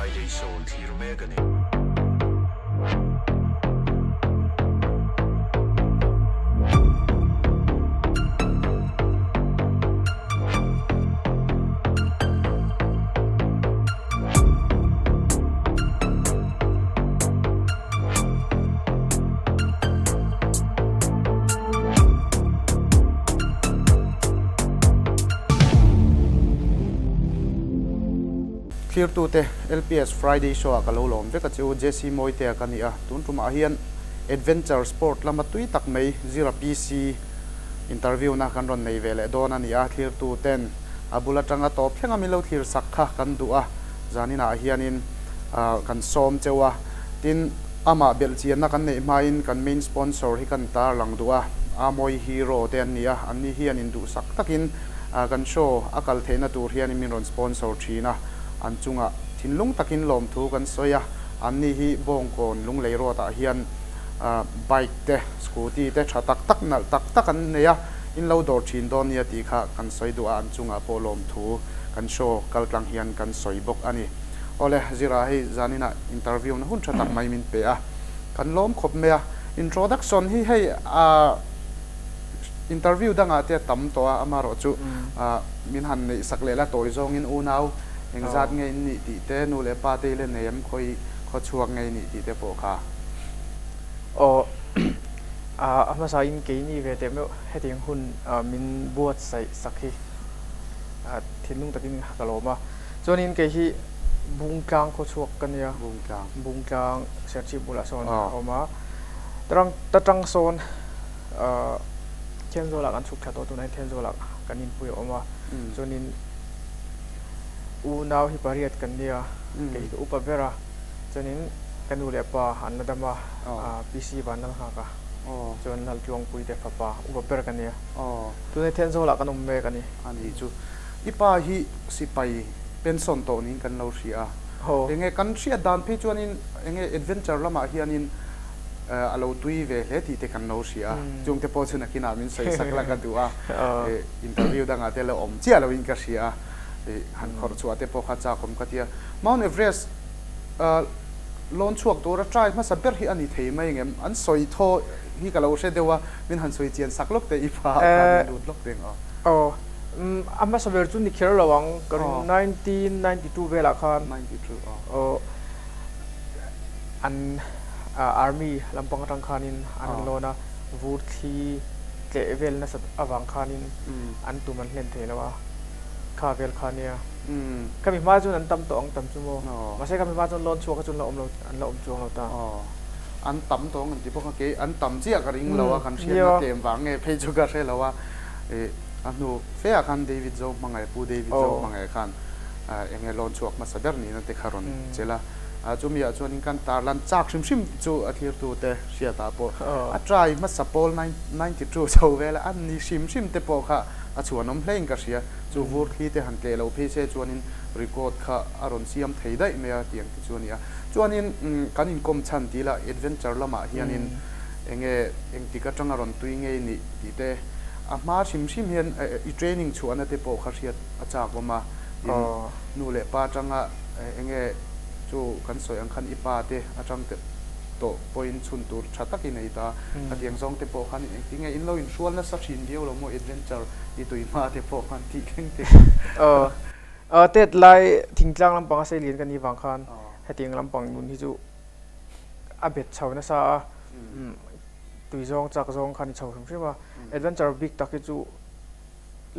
Friday Show i thlir mek a ni. Thlirtute, LPS Friday Show ah ka lo lawm vek a che u, Jesse Mawitea ka ni a, tun tumah hian Adventure Sport lama tui tak mai Zira PC interview na kan rawn nei ve leh dawn a ni a, thlirtuten a bul atanga tawp thlenga min lo thlir sak kha kan duh a, zaninah hianin kan sawm cheu a, tin amah belhchianna kan neih hmain kan main sponsor hi kan tarlang duh a, Amawi Hero te an ni a, anni hian induhsak takin kan show a kal theihna tur hianin min rawn sponsor thin a, an chungah thinlung takin lawmthu kan sawi a, anni hi Bawngkawn Lunglei Road ah hian bike te, scooty te tha tak tak nalh tak tak an nei a, in lo dawr thin dawn nia tih kha kan sawi duh a, an chungah pawh lawmthu kan show kal tlang hian kan sawi bawk a ni. Awle, Zira hei zaninah interview na hun tha tak mai min pe a, kan lawm khawp mai a. Introduction hi hei interview dangah te a tam tawh a, amaherawhchu min han neih sak leh la tawi zawngin unau engzat nge in nih tih te, nu leh pa te i la nei em, khawi khaw chhuak nge i nih tih te pawh kha. Aw, a hmasain keini ve teh meuh hetiang hun min buatsaih sak hi thinlung takin ka lawm a. Chuanin kei hi Bungtlang khaw chhuak ka nia. Bungtlang. Bungtlang Serchhip bulah sawn a awm a. Tarang ta tang sawn Thenzawl-ah kan chhuk thla tawh tunah hian Thenzawl-ah kan inpui a awm a. Chuanin unau hi pariat kan nia. Kei ka upa ber a. Chuanin ka nu leh pa an la dam a, PC van lal nghak a. Chuan Laltluangpui te fapa upa ber ka nia. Tunah Thenzawl-ah kan awm mek a ni. A ni chu. I pa hi sipai pension tawh niin kan lo hria a. Enge kan hriat dan phei chuanin enge adventure lamah hianin a lo tui ve hle tih te kan lo hria a. Chungte pawh chu nakinah min sawi sak la ka duh a. Interview dangah te la awm chiah loin ka hria a. Han khawrh chhuah te pawh kha chak awm ka ti a. Mount Everest lawn chhuak tura try hmasa ber hi a ni thei mai engem? An sawi thaw hi ka lo hre deuh a, min han sawi chian sak lawk teh i pa khan min lut lawk reng aw. A hmasa ber chu ni kher lo ang, ka ring 1992 velah khan an army lampang atang khanin an rawn lawn a, vur thli tleh vel nasat avang khanin an tum an hlen thei lo a, kha vel kha nia. Khami hma chuan an tam tawh ang tam chu maw, mahse khami hma chuan lawn chhuak kha chu an la awm lo, an la awm chuang lo ta. An tam tawh ang an ti bawk a, kei an tam chiah ka ring lo a, kan hriatna tlem vang nge phei chu ka hre lo a. A hnu fe ah khan David Zo hmangaih, Pu David Zo hmangaih khan eng nge lawn chhuak hmasa ber nihna te kha rawn chelh a. Chumi ah chuanin kan tarlan chak hrim hrim chu a thlirtu te hriat ah pawh a try hmasa pawl 92 chho vel a, an ni hrim hrim te pawh kha a chhuanawm hlein ka hria. Chu vur thli te han tleh lo phei se chuanin record kha a rawn siam thei daih mai a tih ang te chu a ni a. Chuanin kan inkawm chhan tih lah adventure lamah hianin eng nge engtik atanga rawn tui ngei nih tih te, A hma hrim hrim hian i training chhuahna te pawh kha hriat a chak awm a, tin nu leh pa atanga enge chu kan sawi ang khan i pa te atang te tawh pawhin chhun tur tha tak i nei ta, khatiang zawng te pawh khan engtin nge in lo inhrual nasa thin viau lo maw adventure i tui hma te pawh khan tih thleng te kha. Aw, tet lai thingtlang lampang a sei lian ka nih vang khan hetiang lampang nun hi chu a bet chho nasa a. Tui zawng chak zawng kha a ni chho hrim hrim a, adventure bik tak hi chu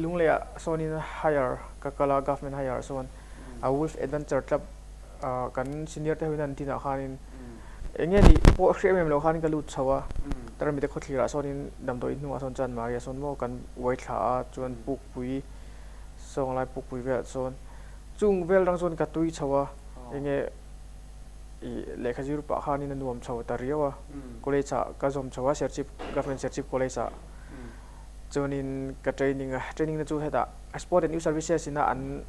Lungleiah sawnin hire ka kal a, government hire sawn a Wolf Adventure Club kan senior te hoin an dinah khanin eng nge nih pawh hriat em em loh khanin ka lut chho a, Tarmite khawthlirah sawnin damdawi hnungah sawn chuan Maria sawn maw kan uai thla a, chuan Pukpui sawnglai Pukpui velah sawn chung vel rang chuan ka tui chho a, eng nge ih lehkha zir pah khanin a nuam chho ta riau a, college ah ka zawm chho a Serchhip Government Serchhip College ah chuanin ka training a, training na chu hetah Sport and Youth Services ina an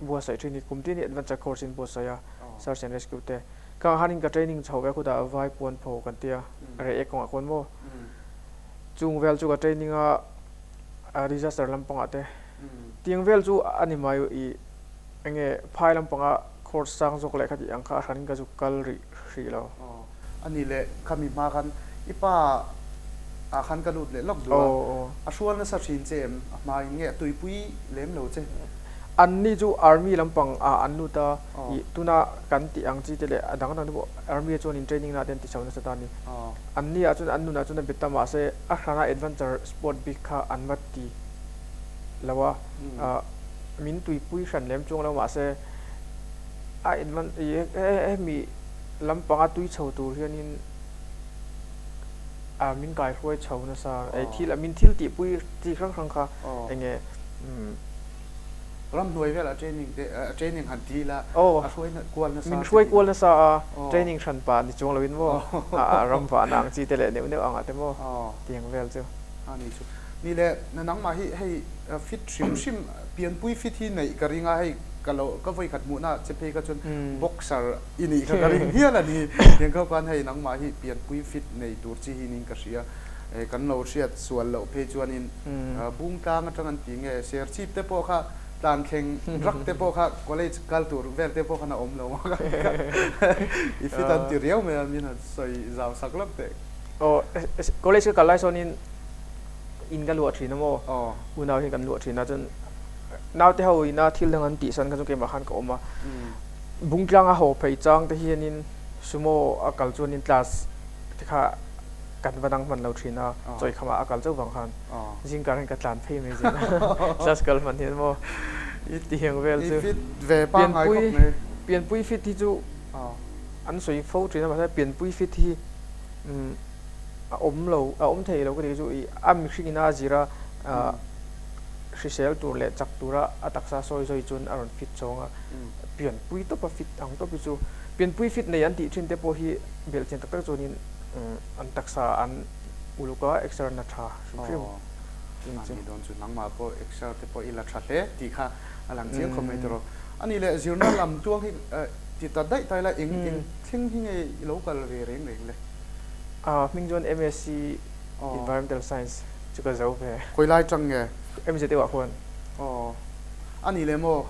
buatsaih thin hi kum tin hi adventure course in buatsaih a search and rescue te khangah khanin ka training chho ve khutah vai puan pho kan tia reh ek kawngah khawn maw chung vel chu ka training a disaster lampangah te tiang vel chu a ni mai ih enge phai lampanga. Course sang zawk leh kha tih ang kha a hranin ka zuk kal rih hrih lo. Aw, a nih leh khami hma khan i pa ah khan ka lut leh lawk duh a, a hrual nasa thin che em? A hma in nge a tuipui lem lo che? An ni chu Army lampang ah an lut a, ih tuna kan tih ang chi te leh a dang dang te pawh Army ah chuan in training na te an ti chho nasa ta a ni. An ni ah chuan an nunah chuan a bet ta mahse a hrana adventure sport bik kha an va ti lo a, min tuipui hran lem chuang lo mahse a advan ih hemi lampanga tui chho tur hianin a min kaihruai chho nasa ei thil min thil tihpui chi hrang hrang kha eng nge umm. Ramhnuai velah training te training han ti ila a hruai kual nasa min hruai kual nasa a training hran pah ni chuang loin maw a ram vahna ang chi te leh neuh neuh angah te maw tiang vel chu. A ni chu. Ni le nangmah hi hei fit hrim hrim pianpui fit hi neih ka ring a hei ka lo ka vawikhat hmuhna che phei kha chuan boxer i nih kha ka ring hial a ni. Tiang kho khan hei nangmah hi pianpui fit nei tur chi hi niin ka hria. Kan lo hriat sual loh phei chuanin Bungtlang atang an ti nge Serchhip te pawh kha tlan thleng rak te pawh kha college kal tur vel te pawh khan a awm lo a i fit an ti riau mai a min han sawi zau sak lawk teh. Aw college ka kal lai sawnin in ka luah thin a maw unau hian kan luah thin a chuan naute ho ina thil dang an tih san kha chu keimah khan ka awm a Bungtlang a haw phei chang te hianin sumo a kal chuanin class te kha kan va dang hman lo thin a, chawi khamah a kal chauh vang khan zingkar hian ka tlan phei mai zel a, class kal hman hian maw ti hiang vel chu pianpui pianpui fit hi chu an sawi fo thin a mahse pianpui fit hi a awm lo a awm thei lo ka ti chu ih a mihring ina a zir a hrisel tur leh chak tura a taksa sawi zawi chuan a rawn fit chawng a pianpui tawpa fit ang tawp hi chu pianpui fit nei an tih thin te pawh hi belhchian tak tak chuanin an taksa an uluk a exer na tha hrim hrim tin chu. Ani dawn chu nangmah pawh exer te pawh i la tha hle tih kha a lang chiang khawp mai tawh. Ani leh zirna lam tuang hi ti ta daih ta ila eng eng thleng hi nge i lo kal ve reng reng le? A hming chuan MSc Environmental Science chu ka zo ve. Khawi lai tang nge? MZU ah khuan. Aw ani leh maw?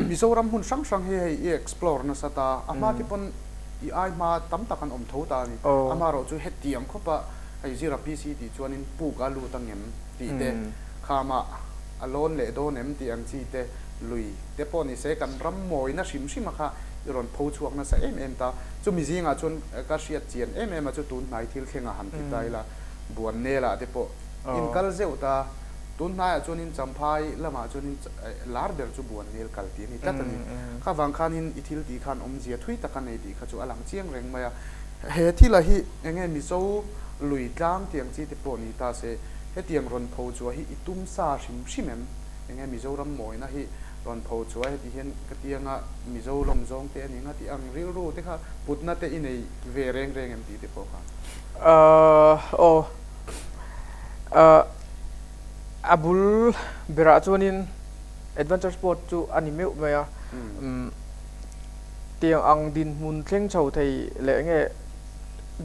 Mizoram hmun hrang hrang hi hei i explore nasa ta a hma te pawn I ai hma tam tak an awm tho ta a ni. Amaherawh chu hetiang khawpa hei zira PC tih chuanin puk a lut angem tih te, khamah a lawn leh dawn em tih ang chi te, lui te pawh ni se kan ram mawina hrim hrima kha i rawn pho chhuak nasa em em ta. Chumi zingah chuan ka hriat chian em em a chu tun hnai thil thlengah han ti ta ila, Buannelah te pawh inkal zeuh ta. Tun hnaiah chuanin Champhai lamah chuanin lar ber chu Buannel kal tih a ni tlat a ni. Kha vang khanin i thil tih khan awmzia thui tak a nei tih kha chu a lang chiang reng mai a. He thila hi eng nge Mizo lui tlang tiang chi te pawh ni ta se, hetiang rawn pho chhuah hi i tum sa hrim hrim em? Eng nge Mizoram mawina hi rawn pho chhuah heti hian ka tianga Mizo lawm zawng te a ni nga tih ang rilru te kha putna te i nei ve reng reng em tih te pawh kha? Aw. A bul berah chuanin adventure sport chu a ni meuh mai a, tiang ang dinhmun thleng chho thei leh enge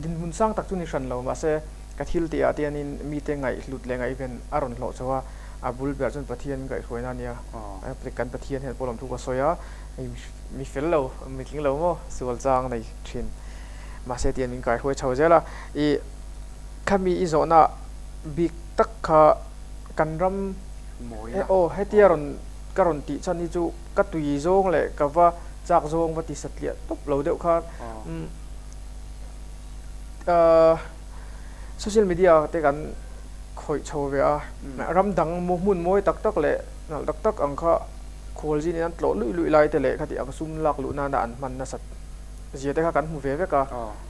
dinhmun sang tak chu ni hran lo mahse ka thil tih ah te hianin mite ngaihhlut leh ngaihven a rawn hlawh chho a, a bul berah chuan Pathian min kaihhruaina a nia, kan Pathian hian pawh lawmthu ka sawi a, mi fel lo, mi tling lo maw sual chang nei thin mahse tiang min kaihhruai chho zel a, ih. Khami i zawhna bik tak kha kan ram aw hetia rawn ka rawn tih chhan hi chu ka tui zawng leh ka va chak zawng va ti satliah tawp lo deuh khan social media te kan khawih chho ve a, ram dang hmun mawi tak tak leh nalh tak tak ang kha khualzin in an tlawh luih luih lai te leh khati ang sum lak luh nana an hman nasat zia te kha kan hmu ve vek a,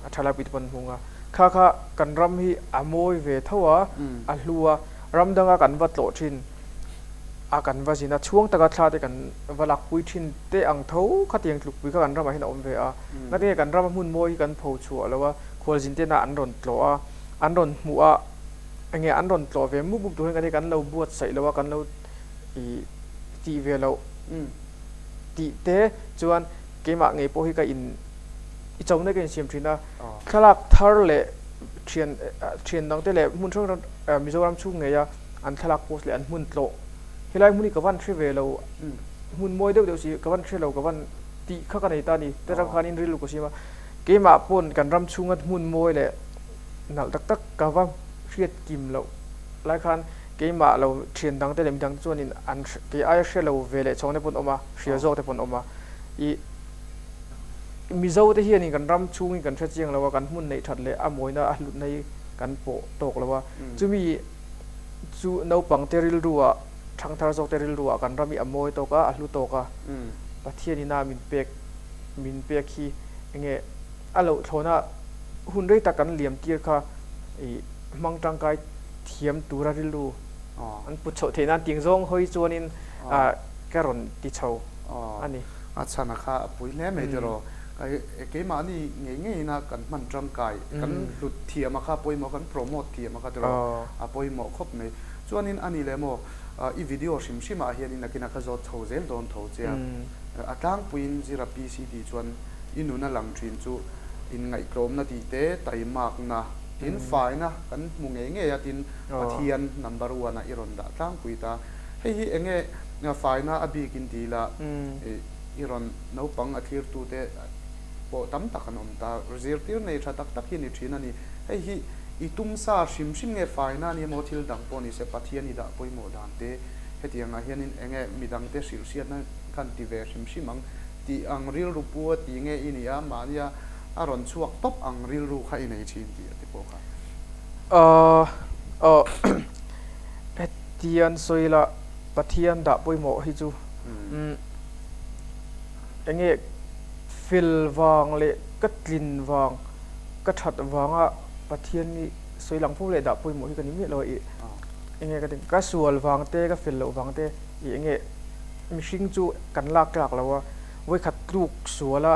a tha lai pui te pawh an hmu ang a. Kha kha kan ram hi a mawi ve tho a, a hlu a, ram danga kan va tlawh thin a, kan va zin a, chhuang taka thla te kan va lakpui thin te ang tho khatiang tlukpui kha kan ramah hian a awm ve a. Ngatinge kan rama hmun mawi hi kan pho chhuah lo a, khualzin tena an rawn tlawh a, an rawn hmuh a, enge an rawn tlawh ve mup mup tur hian kan lo buatsaih lo a, kan lo ih tih ve loh tih te chuan keimah ngei pawh hi ka in i cho na ka insiam thin a, thlalak thar leh thian thian dang te leh hmun hrang hrang Mizoram chhung ngei a an thlalak post leh an hmun tlawh helai hmun hi ka van hre ve lo hmun mawi deuh deuh si ka van hre lo ka van tih kha ka nei ta a ni. Te ram khanin rilru ka siam a, keimah pawn kan ram chhunga hmun mawi leh nalh tak tak ka va hriat kim loh lai khan keimah lo thian dang te leh midang te chuanin an kei aia hre lo ve leh chhawng te pawh an awm a, hria zawk te pawh an awm a. Ih Mizo te hianin kan ram chhungin kan hre chiang lo a, kan hmun neih that leh a mawina a hlutna hi kan pawh tawk lo a. Chumi chu naupang te rilruah Thangthar zawkte rilruah kan ram hi a mawi tawk a, a hlu tawk a. Pathian ina min pek min pek hi enge a loh thlawna hun rei tak kan liam tir kha ih hmang tangkai thiam tura rilru an put chhoh theih nan ting zawng hawi chuanin ka rawn ti chho a ni. A chhana kha a pui hle mai tiraw. Keimahni ngei ngeiin a kan hman tangkai kan hlut thiam a kha pawimawh kan promote thiam a kha tiraw a pawimawh khawp mai. Chuanin a ni leh maw, i video hrim hrimah hianin nakinah ka zawt chho zel dawn tho che a. A tlangpuiin Zira PC tih chuan i nuna lang thin chu inngaihtlawmna tih te, taimakna, tin faina kan hmu ngei ngei a, tin Pathian number one ah i rawn dah tlangpui ta. Hei hi enge faina a bikin ti ila i rawn naupang a thlirtute pawh tam tak an awm ta. Zirtir nei tha tak tak hi ni thin a ni. Hei hi I tum sa hrim hrim nge faina a ni emaw thil dang pawh ni se Pathian i dah pawimawh dan te hetiangah hianin enge midang te hrilh hriatna khan ti ve hrim hrim ang tih ang rilru pu a ti nge i nih a mahnia a rawn chhuak tawp ang rilru kha i nei thin tih a ti pawh kha. Aw aw hetian sawi la Pathian dah pawimawh hi chu umm enge fel vang leh ka tlin vang ka that vanga Pathian hi sawi lang fo leh dah pawimawh hi ka ni miah lo a ih enge ka ti ka sual vang te ka fel loh vang te ih enge mihring chu kan lak tlak lo a vawikhat tluk sual a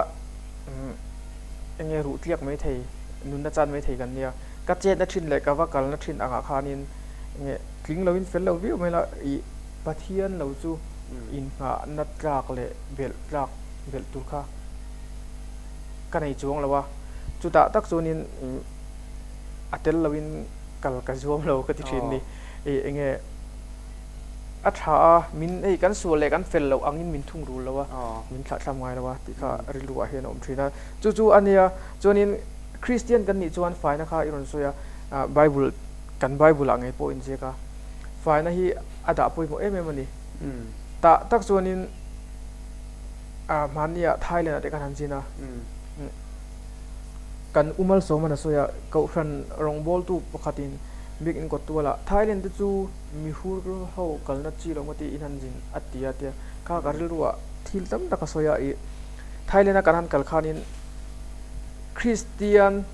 enge ruh tliak mai thei nunna chan mai thei kan nia ka chetna thin leh ka va kalna thin angah khanin enge tling loin fel lo viau mai la ih Pathian lo chu innghahna tlak leh belh tlak belh tur kha ka nei chuang lo a, chutah tak chuanin a tel loin kal ka zuam lo ka ti thin ni. Ih enge a tha a, min hei kan sual leh kan fel loh angin min thung rul lo a, min thlahthlam ngai lo a tih kha rilru ah hian a awm thin a. Chu chu a nia, chuanin Kristian kan nih chuan faina kha i rawn sawi a, Bible kan Bible ah ngei pawh inziak a, faina hi a dah pawimawh em em a ni. Tah tak chuanin Hmanni ah Thailand ah te khan han zin a, kan U Malsawman a sawi a, Kohhran rawngbawltu pakhatin biakinn kawt tual ah Thailand te chu mihur ho kalna chi lo maw tiin han zin a ti a tia, kha ka rilru ah thil tam tak a sawi a, ih Thailand a kan han kal khanin Kristian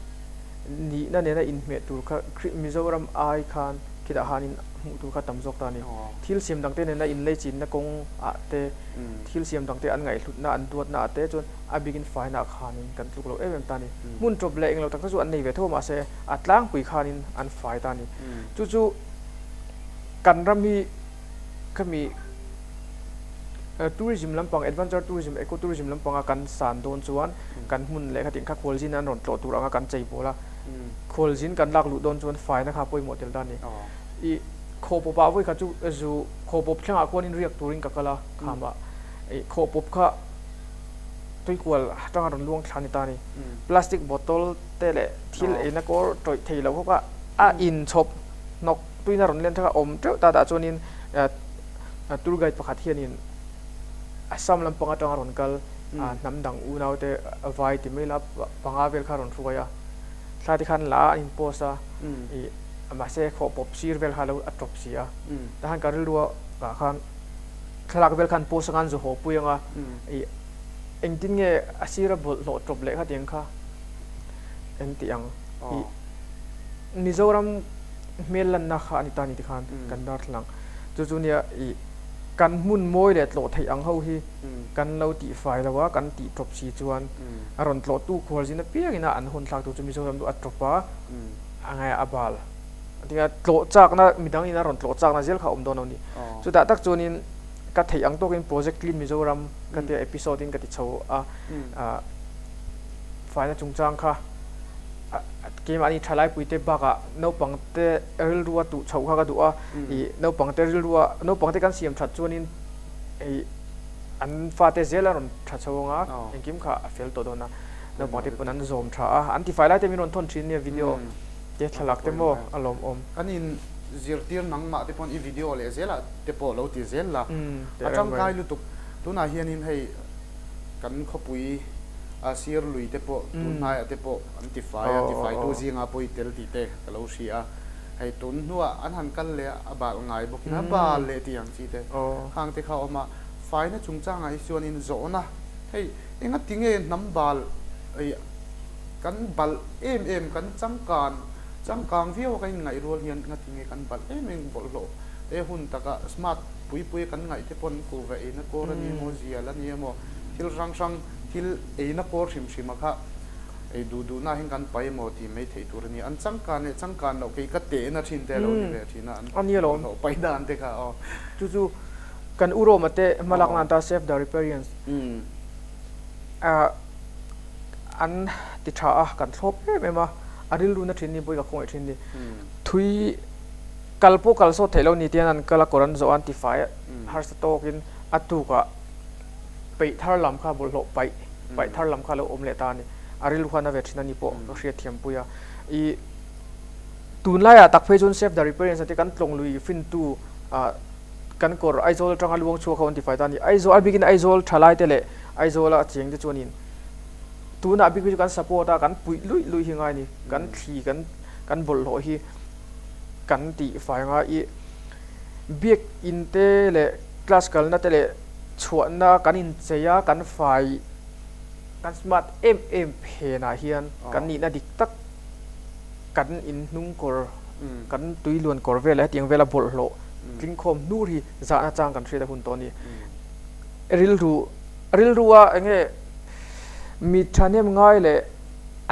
nihna nena inhmeh tur kha Mizoram ai khan khitah khanin hmuh tur kha tam zawk ta a ni. Thil siam dangte nena inleichinna kawng ah te thil siam dangte an ngaihhlutna an duatna ah te chuan a bikin faina khanin kan tluk lo em em ta a ni. Hmun tawp leh englo tak te chu an nei ve tho a mahse a tlangpui khanin an fai ta a ni. Chu chu kan ram hi khami tourism lampang adventure tourism eco tourism lampanga kan san dawn chuan kan hmun leh khatin kha khualzin an rawn tlawh tur anga kan chei bawl a, khualzin kan lak luh dawn chuan faina kha pawimawh tel ta a ni. I khawpawp ah vawi khat chu zu khawpawp thlengah khuanin riak turin ka kal a khamah i khawpawp kha tuikual atanga rawn luang thla a ni ta a ni. Plastic bottle te leh thil eina kawr tawih thei lo kha a inchhawp hnawk tuina rawn len thak a awm teuh ta tah chuanin tour guide pakhat hianin Assam lampang atanga rawn kal hnam dang unau te vai ti mai la panga vel kha rawn hruai a thla te khan la a an in post a i mahse khawhpawp sir vel kha lo a tawp si a tahan ka rilru ah khan thlalak vel khan post anga an zu haw pui anga i engtin nge a sira bawlhhlawh tawp leh kha tiang kha en tih ang i Mizoram hmel lanna kha a ni ta ni tikhan kan darthlalang chu chu nia i kan hmun mawi leh tlawh theih ang ho hi kan lo tih fai lo a kan tih tawp si chuan a rawn tlawhtu khualzin apiangin a an hawn thlak tur chu Mizoram chu a tawp a. A ngai a bal. Tinga tlawh chakna midang in a rawn tlawh chakna zel kha a awm dawn lo ni. Chutah tak chuanin ka theih ang tawkin Project Clean Mizoram ka tia episode in ka ti chho a, faina chungchang kha keimahni thalaipui te bakah naupang te rilrua tuh chhoh kha ka duh a, ih naupang te rilrua naupang te kan siam that chuanin ih. An fate zel a rawn tha chho ang a, engkim kha a fel tawh dawn a, naupang te pawn an zawm tha a, an tifai lai te min rawn thawn thin nia video te thlalak te maw a lawmawm. Kan in zirtir nangmah te pawn i video leh zelah te pawh lo ti zel la, a tangkai lutuk. Tunah hianin hei kan khawpui a sir lui te pawh tun hnaiah te pawh an tifai a, tifaitu zingah pawh i tel tih te ka lo hria a. Hei tun hnuah an han kal leh a, a bal ngai bawkin a bal leh tih ang chi te khang te kha a awm a. Faina chungchangah hi chuanin zawhna hei engati nge hnam bal ei kan balh em em kan changkan changkang viau a kan inngaih rual hian engati nge kan balh em em bawlhhlawh te hun taka smart pui pui a kan ngaih te pawn kuhva eina kawr a ni emaw zial a ni emaw thil hrang hrang thil eina kawr hrim hrim a kha Ei duh duhna hian kan pai emaw tih mai theih tur a ni. An changkan leh changkan loh kei ka tehna thin te a lo ni ve thin a, an bawlhhlawh pai dan te kha aw. Chu chu kan U Roma te hmalak nan ta Save the Riparians an ti tha a, kan thlawp em em a, a rilru na thin ni pawh i ka khawngaih thin ni. Thui kal pawh kal sawt theih lo ni tian an kal a, kawr an zawh a, an ti fai a, harsa tawkin a tukah peih thar lam kha bawlhhlawh paih. paih thar lam kha a lo awm leh ta a ni. A rilru khan a ve thin a ni pawh ka hriat thiam pui a. I tunlaiah tak phei chuan Save the Riparians a ti kan tlawng lui fintu ah kan kawr Aizawl atanga luang chhuak ho an tifai ta a ni. Aizawl a bikin Aizawl thalai te leh Aizawl a cheng te chuanin tunah bik hi chu kan support a kan puih luih luih hi ngai a ni. Kan thli kan kan bawlhhlawh hi kan tihfai anga i biakin te leh class kalna te leh chhuahna kan inchei a, kan fai, kan smart em em phenah hian kan nihna dik tak kan inhnung kawr, kan tui luan kawr vel leh hetiang vela bawlhhlawh tlingkhawm hnur hi zahna chang kan hriat a hun tawh a ni. Rilru, rilrua eng nge mi thahnem ngai leh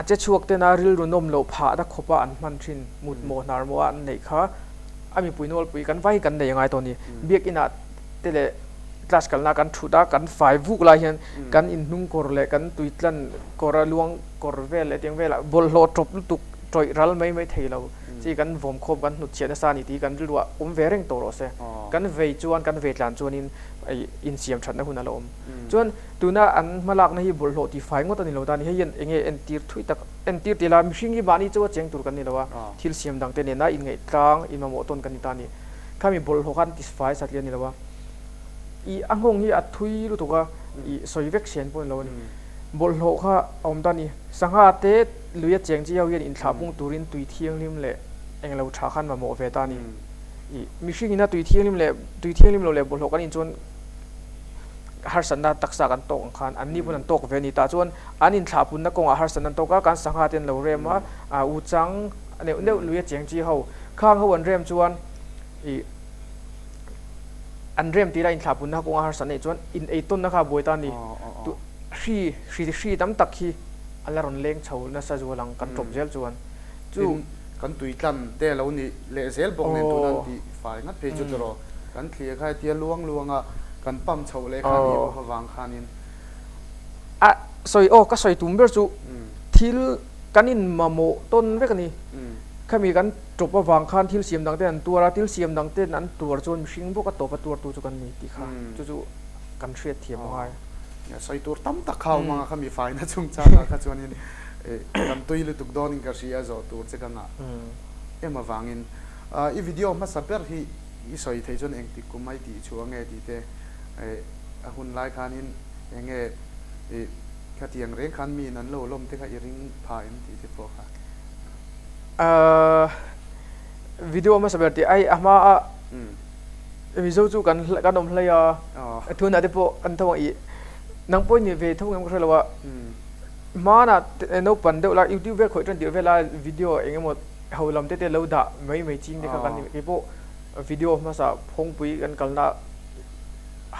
a che chhuak tena rilru nawm loh phahna khawpa an hman thin mut maw hnar maw a an neih kha a mipui nawlpui kan vai hi kan nei a ngai tawh a ni. Biakinah te leh class kalna kan thut a, kan fai vuk lai hian kan inhnung kawr leh kan tui tlan kawr a luang kawr vel leh tiang velah bawlhhlawh tawp lutuk tawih ral mai mai thei lo chi kan vawm khawm kan hnut chhiah nasa a ni tih hi kan rilruah awm ve reng tawh rawh se. Kan vei chuan kan vei tlan chuanin insiam thatna hun a la awm. Chuan tuna an hmalakna hi bawlhhlawh tih fai ngawt a ni lo ta a ni. Hei hian eng nge entir thui tak entir tih la mihring hi mahni chauha cheng tur kan ni lo a, thil siam dangte nena inngaih tlang inmamawh tawn kan ni ta a ni. Khami bawlhhlawh khan tisfai satliah a ni lo a, i a nghawng hi a thui lutuk a, i sawi vek sian pawh a ni lo a ni. Bawlhhlawh kha a awm ta a ni. Sangha te lui a cheng chi ho hian inthlah pung turin tui thianghlim leh englo tha khan mamawh ve ta a ni. I mihring ina tui thianghlim leh tui thianghlim lo leh bawlhhlawh kan in chuan harsatna taksa kan tawk ang khan anni pawn an tawk ve a ni. Tah chuan an inthlah punna kawngah harsatna an tawk a, kan sangha te an lo rem a, u chang neuh neuh lui a cheng chi ho Khang ho an rem chuan ih an rem tih lai inthlah punna kawnga harsat neih chuan in ei tawnna kha a buai ta a ni. Tu hri hri hri tam tak hi a la rawn leng chho nasa zual ang kan tawp zel chuan. Chu Tin, kan tui tlan te a lo nih leh zel bawk nen tuna an tih fai ngat phei chu tiraw kan thlir kha hetia luang luanga kan pump chhoh leh kha nih bawk avang khanin. A sawi aw ka sawi tum ber chu thil kan inmamawh tawn vek a ni. Khami kan tawp avang khan thil siam dang ten an tuar a, thil siam dang ten an tuar chuan mihring bawk a tawp a tuartu chu kan ni tih kha chu chu kan hriat thiam a ngai. Sawi tur tam tak kha a awm ang a, khami faina chungchangah kha chuanin kan tui lutuk dawnin ka hria a, zawh tur che ka ngah em avangin. I video hmasa ber hi i sawi theih chuan engtik kum a i tih chhuah nge tih te a hun lai khanin eng nge i khatiang reng khan miin an lo lawm te kha i ring pha em tih te pawh kha. Ahh video hmasa ber tih ai a hma a Mizo chu kan kan awm hlei a thunah te pawh an tho ang ih nang pawh i ni ve tho ngem ka hre lo a hmanah naupang deuh la youtube vel khawih tan tirh vel a video eng emaw ho lam te te lo dah mai mai ching te kha kan ni kei pawh video hmasa phawngpui kan kalna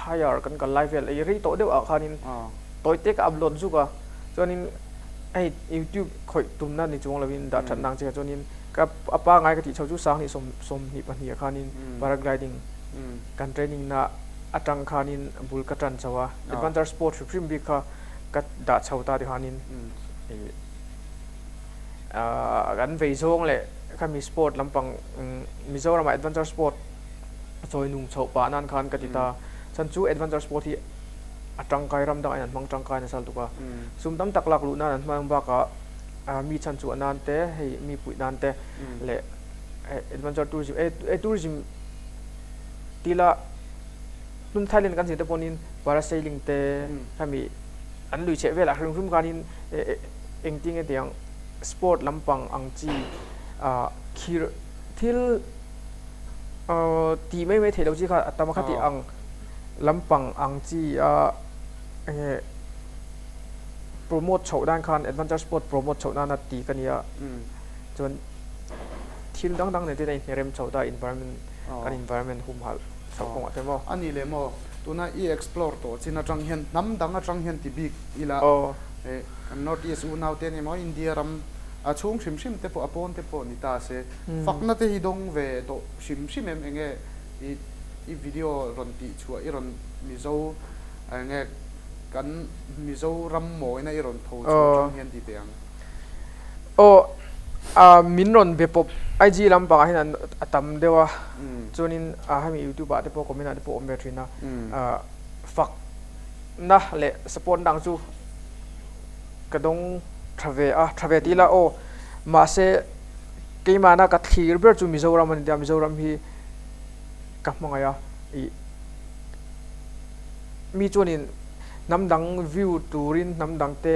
higher kan kal lai vel ei rei tawh deuh ah khanin tawi te ka upload zuk a chuanin hei youtube khawih tumna ni chuang lovin dah that nang che kha chuanin ka a pangai ka tih chho chu sanghnih sawm 22 ah khanin paragliding kan training na atang khanin bul ka tan chho a adventure sport hrim hrim bik kha ka dah chho ta ti khanin ih ah kan vei zawng leh khami sport lampang Mizoram ah adventure sport chawi nung chhoh pah nan khan ka ti ta chhan chu adventure sport hi. a tangkai ram dangah hian an hmang tangkai nasa lutuk a. Sum tam tak lak luh nan an hmang bakah mi chhan chhuah nan te hei mi puih nan te leh adventure tourism e tourism tila tun Thailand kan zir te pawhin parasailing te khami an lui chheh velah hrim hrim khanin engtin nge tiang sport lampang ang chi khir thil tih mai mai theih loh chi kha a tam a khati ang lampang ang chi a enge promote chhoh dan khan adventure sport promote chhoh nana ti ka nia chuan thil dang dang nen te a inhnerem chho ta environment kan environment humhalh chhoh kawngah te maw. A ni leh maw tuna i explore tawh chin atang hian hnam dang atang hian ti bik ila kan North East unau te emaw India ram a chhung hrim hrim te pawh a pawn te pawh ni ta se fakna te hi dawng ve tawh hrim hrim em enge i i video rawn tih chhuah i rawn Mizo enge kan Mizoram mawina i rawn tho chhuah tang hian ti teh ang. Aw a min rawn be pawp IG lampangah hian an a tam deuh a chuanin a hemi youtube ah te pawh comment ah te pawh awm ve thin a fakna leh support na ang chu ka dawng tha ve a tha ve tih ila aw mahse keimahna ka thlir ber chu Mizoram a ni tia Mizoram hi ka hmangaih a ih mi chuanin hnam dang view turin hnam dang te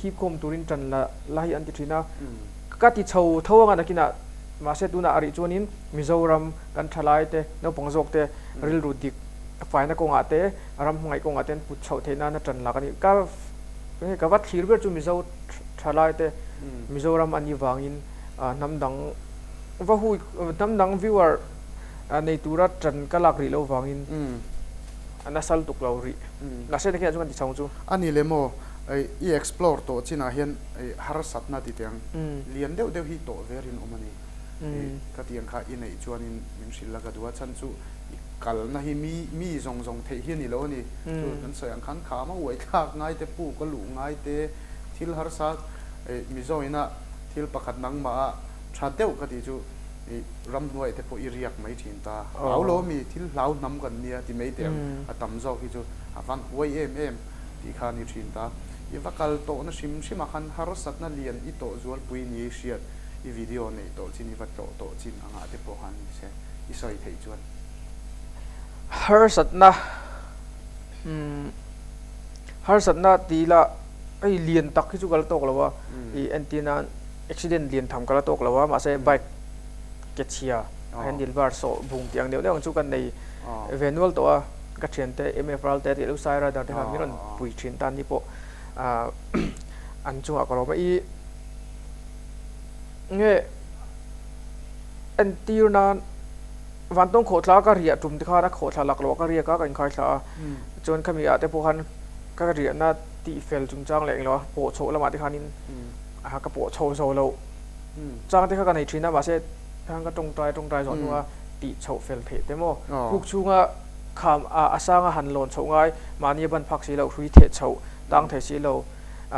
hip khawm turin tan la la hi an ti thin a ka ti chho tho anga nakinah mahse tunah a rih chuanin Mizoram kan thalai te naupang zawk te rilru dik faina kawngah te ram hmangaih kawngah te an put chhoh theih nana tan lak a ni ka hei ka va thlir ber chu Mizo thalai te Mizoram a nih vangin hnam dang va hui hnam dang viewer nei tura tan ka lak rih loh vangin a nasa lutuk lo rih. Mahse nakinah chuan kan ti chho ang chu. A ni le maw, i explore tawh chinah hian harsatna ti teh ang, lian deuh deuh hi tawh ve rinawm a ni. Ka tih ang kha i neih chuanin min hrilh la ka duh a, chhan chu i kalna hi mi mi zawng zawng theih hi a ni lo a ni. Chu kan sawi ang khan kham a uai thlak ngai te, puk a luh ngai te, thil harsa Mizo ina thil pakhat nangmah a tha deuh ka tih chu I ramhnuai te pawh i riak mai thin ta. Hlau lo mi, thil hlau hnam kan nia ti mai teh ang. A tam zawk hi chu a van huai em em tih kha a ni thin ta. I va kal tawhna hrim hrim ah khan harsatna lian i tawh zualpui ni i hriat, i video neih tawh chin, i va tlawh tawh chin angah te pawh khan ni se i sawi theih chuan. Harsatna umm harsatna ti ila hei lian tak hi chu ka la tawk lo a, i entir nan accident lian tham ka la tawk lo a mahse bike ke chhia handle bar sawh bung tih ang deuh deuh ang chu ka nei ve nual tawh a ka thiante M_F ral te tih lo sai rider te khan min rawn pui thin tan ni pawh ah an chungah ka lawm a i nge entir nan vantawng khawhthla ka riah tum te khan a khawhthla lak loh a ka riak a ka inkhai thla a chuan khami ah te pawh khan ka riahna tih fel chungchang leh englo a pawh chhoh lamah te khanin a ka pawh chho zo loh chang te kha ka nei thin a mahse khan ka tawngtai tawngtai zawh hnua tih chhoh fel theih te maw kuk chhunga kham a a sanga han lawn chhoh ngai mahni a ban phak si loh hrui theh chhoh tang thei si lo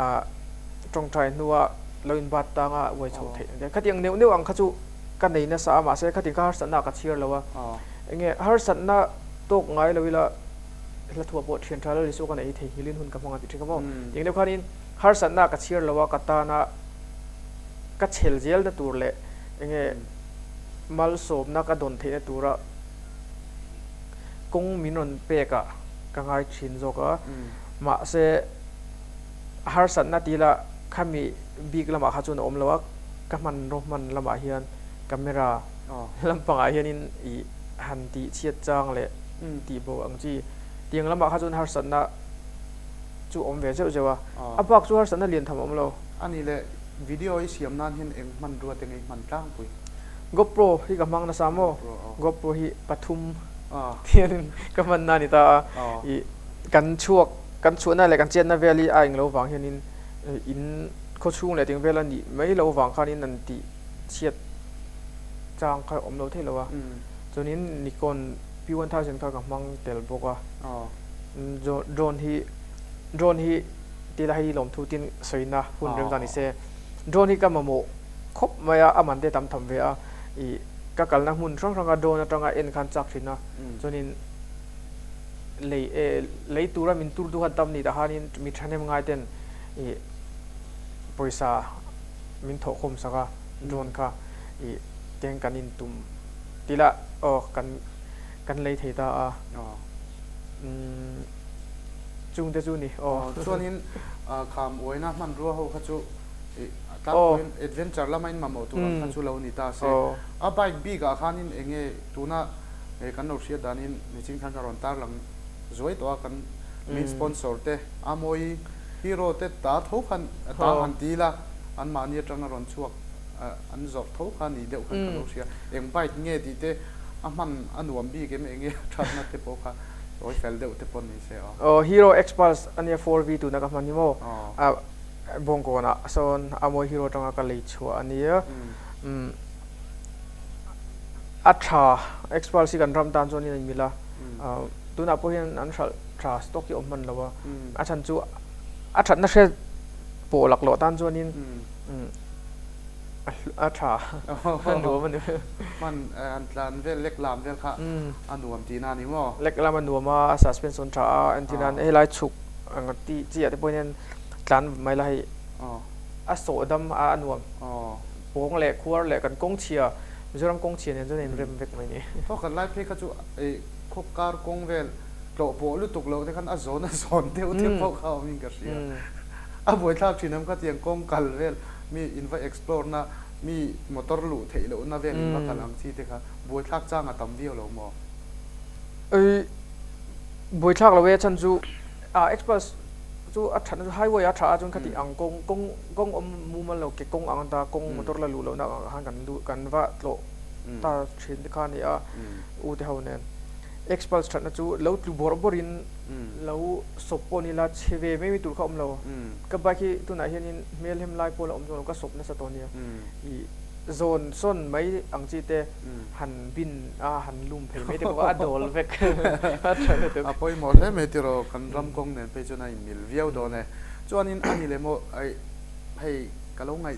ah tawngtai hnua lo in bat tanga uai chhoh theih ang te khatiang neuh neuh ang kha chu ka nei nasa a mahse khatiang kha harsatna ka chhiar lo a enge harsatna tawk ngai lo ila hla thuah pawh thian tha lal Isua ka neih hi theihnghilhin hun ka hmang a ti thin ka maw tiang deuh khanin Harsatna ka chhiar lo a, ka tana ka chhel zelna tur leh enge malsawmna ka dawn theihna tura kawng min rawn pek ah ka ngai thin zawk a. Mahse, harsatna ti ila khami bik lamah kha chuan a awm lo a, ka hmanraw hman lamah hian camera lampangah hianin ih han tih chhiat chang leh tih bo ang chi tiang lamah kha chuan harsatna chu awm ve zeuh zeuh a, a bak chu harsatna lian tham a awm lo. A nih leh video i siam nan hian eng hmanrua te ngei hman tlangpui? GoPro hi ka hmang nasa maw? GoPro hi pathum hianin ka hman na a ni ta a, ih kan chhuak kan chhuahna leh kan chetna vel hi a englo vang hianin in khawchhung leh ting vel a nih mai loh vang khanin an tih chhiat chang kha awm lo thei lo a, chuanin Nikon P1000 kha ka hmang tel bawk a. Drone hi drone hi ti la hei lawmthu tin sawina hun rem zan ni se drone hi ka mamawh khawp mai a a man te tam tham ve a ih ka kalna hmun hrang hranga drone atanga en khan chak thin a chuanin Lei lei tura min tur duh han tam ni tah khanin mi thahnem ngai ten ih pawisa min thawh khawm sak a drone kha ih keng kan in tum tih lah aw kan kan lei thei ta a umm chung te chu ni aw. Chuanin kham uaina hmanrua ho kha chu ih tlangpuiin adventure lama in mamawh tur ang kha chu lo ni ta se a bike bik ah khanin eng nge tuna Hei kan lo hriat danin nichin khan ka rawn tarlang zuai tawh a, kan main sponsor te Amawi hero te ta tho khan ta han ti ila anmahni atanga rawn chhuak an zawrh tho kha ni deuh khan ka lo hria. Eng bike nge tih te a hman a nuam bik em eng nge a thatna te pawh kha sawi fel deuh te pawh ni se aw. Aw Hero Xpulse ania 4V tuna ka hman hi maw Bawngkawnah sawn Amawi hero atanga ka lei chhuah ania. A tha, Xpulse hi kan ram tan chuan in a inmil a, tunah pawh hian an hralh tha stock hi a awm hman lo a, a chhan chu a thatna hre pawh laklawh tan chuanin a tha, a nuam a ni. Hman han tlan vel lek lam vel kha a nuam tihna a ni maw? Lek lam a nuam a, a suspension tha a, entirnan helai chhuk ang tih chi ah te pawh hian tlan mai la hei a sawh dam a a nuam. Pawng leh khuar leh kan kawng chhia, Mizoram kawng chhia nen chuan a inrem vek mai ni. Thaw khat lai phei kha chu ei khaw kar kawng vel tlawh pawh lutuk loh te khan a zawn a zawn deuh te pawh kha awmin ka hria. A buaithlak thin em khatiang kawng kal vel mi in va explore na mi motor luh theih loh na vel in va kal ang chi te kha buaithlak chang a tam viau lo maw? Ei buaithlak lo e chhan chu a express chu a thatna chu highway a tha a chuan khati ang kawng kawng kawng awm mumal lo ke kawng ang ta kawng motor la luh lohna ang khan kan luh kan va tlawh ta thin te kha a ni a u te ho nen Xpulse thatna chu lo tlu bawrh bawrh in lo sawp pawh ni la chhe ve mai mai tur kha a awm lo ka bike hi tunah hianin hmel hem lai pawh la awm chuan lo ka sawp nasa tawh a nia ih zawn sawn mai ang chi te han bin a han lum phei mai te pawh a dawl vek a tha lutuk. A pawimawh hle mai tiraw kan ram kawng nen phei chuan a inmil viau dawn e. Chuanin a ni leh maw ai hei ka lo ngaih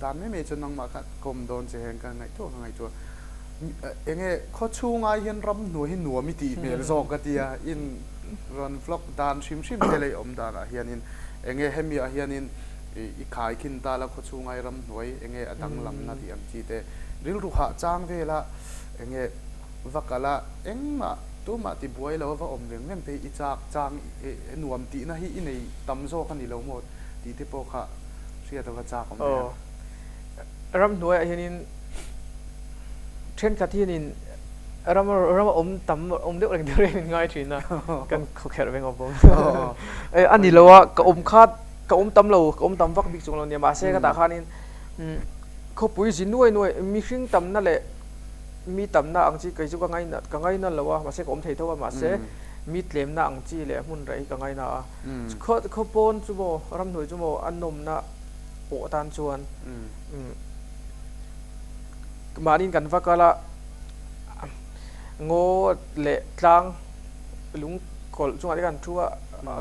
dan mai mai chuan nangmah kha ka awm dawn che hian ka ngaihtuah ka ngaihtuah enge khaw chhungai hian ram hnuai hi nuam i tih hmel zawk ka tia in rawn vlog dan hrim hrim te leh i awm danah hianin enge hemi ah hianin i khai khin ta la khaw chhungai ram hnuai enge a danglamna tih ang chi te rilru hah chang vela enge Va kal a, engmah tumah ti buai lo a va awm veng veng te hi i chak chang i nuam tihna hi i nei tam zawk a ni lo maw tih te pawh kha hriat a va chak awm ve a. Ramhnuaiah hianin thenkhat hianin ram rama awm tam awm deuh reng deuh reng in ngai thin a, kan khawkherh veng awm bawk. A ni lo a, ka awm kha ka awm tam lo, ka awm tam vak bik chung lo nia, mahse ka tah khanin khawpui zi nuai nuai mihring tamna leh Mi tamna ang chi kei chu ka ngaina ka ngaina lo a, mahse ka awm thei tho a, mahse mi tlemna ang chi leh hmun reh hi ka ngaina a. Khaw khaw pawn chu maw ramhnuai chu maw a nawmna pawh tan chuan mahniin kan va kal a, ngaw leh tlang lung kawlh chungah te kan thu a,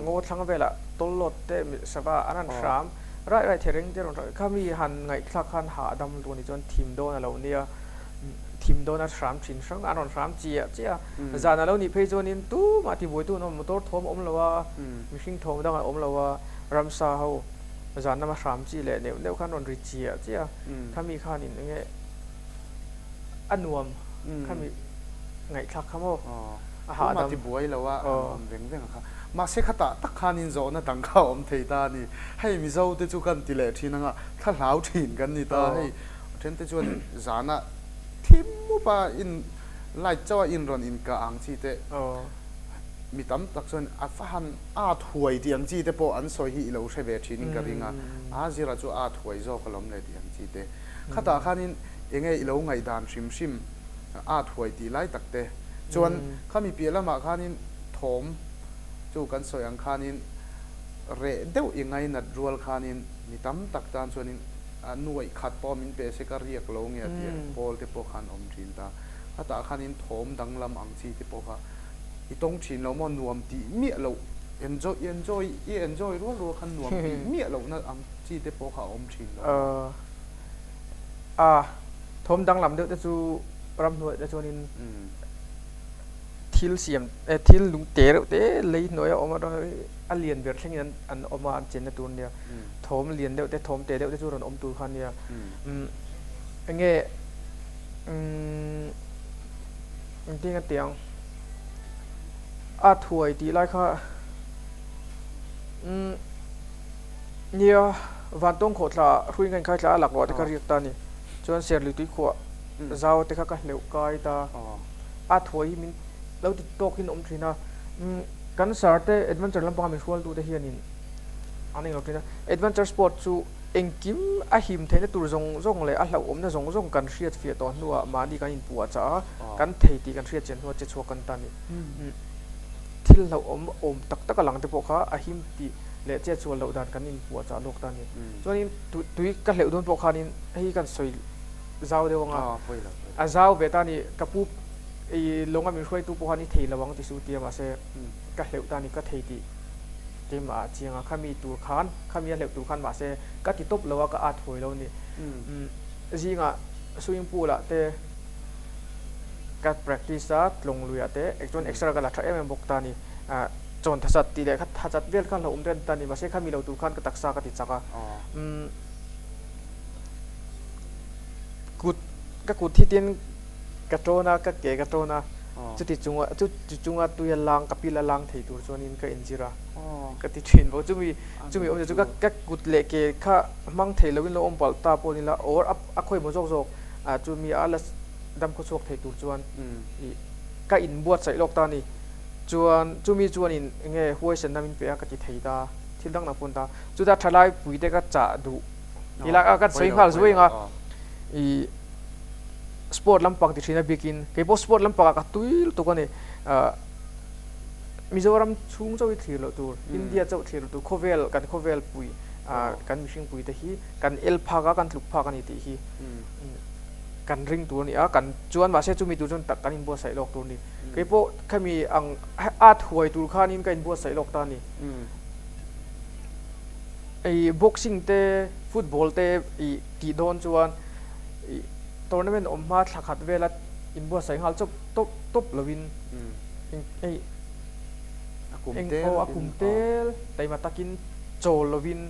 ngaw thlang velah tawllawt te sava an han hram raih raih thereng te a rawn hram kha mi han ngaihthlak khan hahdam lutuk a ni chuan thim dawn a lo nia. Thim dawn a hram thin hrang a rawn hram chiah chiah a. Zan a lo nih phei chuanin tumah tibuaitu an awm motor thawm a awm lo a, mihring thawm dang a awm lo a, ramsa ho zan lama hram chi leh neuh neuh khan rawn ri chiah chiah a. Khami khanin eng nge a nuam khami ngaihthlak kha maw a hahdam. Tumah tibuai lo a an awm veng veng a kha. Mahse khatah tak khanin zawhna dang kha a awm thei ta a ni. Hei Mizo te chu kan ti leh thin anga thla hlau thin kan ni ta hei. A then te chuan zana thim mup a in light chauh a in rawn in kah ang chi te mi tam tak chuan a va han at huai tih ang chi te pawh an sawi hi i lo hre ve thin in ka ring a, a zira chu at huai zawk alawm le tih ang chi te. Khatah khanin enge i lo ngaihdan hrim hrim at huai tih lai tak te chuan khami piah lamah khanin thawm chu kan sawi ang khanin reh deuh i ngainat rual khanin mi tam tak tan chuanin A nuaih khat pawh min pe se ka riak lo nge a ti a, pawl te pawh khan awm thin ta. Khatah khanin thawm danglam ang chi te pawh kha i tawng thin lo maw nuam tih miah loh enjoy enjoy i enjoy rual rual khan nuam tih miah lohna ang chi te pawh kha a awm thin lo maw? A thawm danglam deuh te chu ramhnuai te chuanin. thil siam thil lung te reuh te lei hnuaia awm a lian ber thlengin an an awm a an chenna tur ania thawm lian deuh te thawm te deuh te chu rawn awm tur kha ania enge engtin a ti ang a thuai tih lai kha nia vantawng khawhthla hruai ngaih khai thla a laklawh te kha riak ta a ni chuan serlui tui khuah zau te kha ka hleuh kai ta a thuai hi min lo ti tawk in awm thin a kan sir te adventure lampanga min hrual tu te hianin an englo thin a adventure sport chu engkim a him theihna tur zawng zawng leh a hlauhawmna zawng zawng kan hriat fiah tawh hnuah mahni kan inpuah chah a kan thei tih kan hriat chian hnuah che chhuak kan ta a ni. Thil hlauhawm awm tak tak a lang te pawh kha a him tih leh chet sual loh dan kan inpuah chah lawk ta a ni. Chuanin tui ka hleuh dawn pawh khanin hei kan sawi zau deuh anga a zau ve ta a ni. Ka pu i lawnga min hruaitu pawh khan i thei lo ang ti suh tia mahse ka hleuh ta a ni ka thei tih keimah ah chiang a khami tur khan khami a hleuh tur khan mahse ka ti tawp lo a ka at huai lo a ni. Zingah swimming pool ah te ka practice a tlawng lui ah te chuan extra ka la tha em em bawk ta a ni. Chawn tha chat tih leh kha tha chat vel kha hlauhawm te a ni ta a ni mahse khami lo tur khan ka taksa ka ti chak a. Kut ka kut hi tin ka tawn a ka ke ka tawn a chuti chunga chuti chunga tui a lang ka pil a lang thei tur chuanin ka inzir a ka ti thin bawk chumi chumi awmzia chu ka ka kut leh ke kha hmang thei loin lo awm palh ta pawh ni la or a a khawimaw zawk zawk ah chumi a la dam khaw chhuak thei tur chuan ih ka inbuatsaih lawk ta a ni chuan chumi chuanin enge huaisenna min pe a ka ti thei ta thil dang dang pawh a ni ta chutah thalai pui te ka chah duh ti lai a kan sawi nghal zuai ang a ih sport lampang ti thin a bikin kei pawh sport lampangah ka tui lutuk a ni ah Mizoram chhung chauh hi thlir loh tur India chauh thlir loh tur khawvel kan khawvel pui ah kan mihring pui te hi kan el phak a kan tluk phak a ni tih hi kan ring tur a ni a kan chuan mahse chumi tur chuan tak kan inbuatsaih lawk tur a ni kei pawh khami ang at huai tur khanin ka inbuatsaih lawk ta a ni. Ih boxing te football te ih tih dawn chuan ih tournament awm hma thla khat vela inbuatsaih nghal chawp tawp tawp lovin eng ih eng aw a kum tel taima takin chawl lovin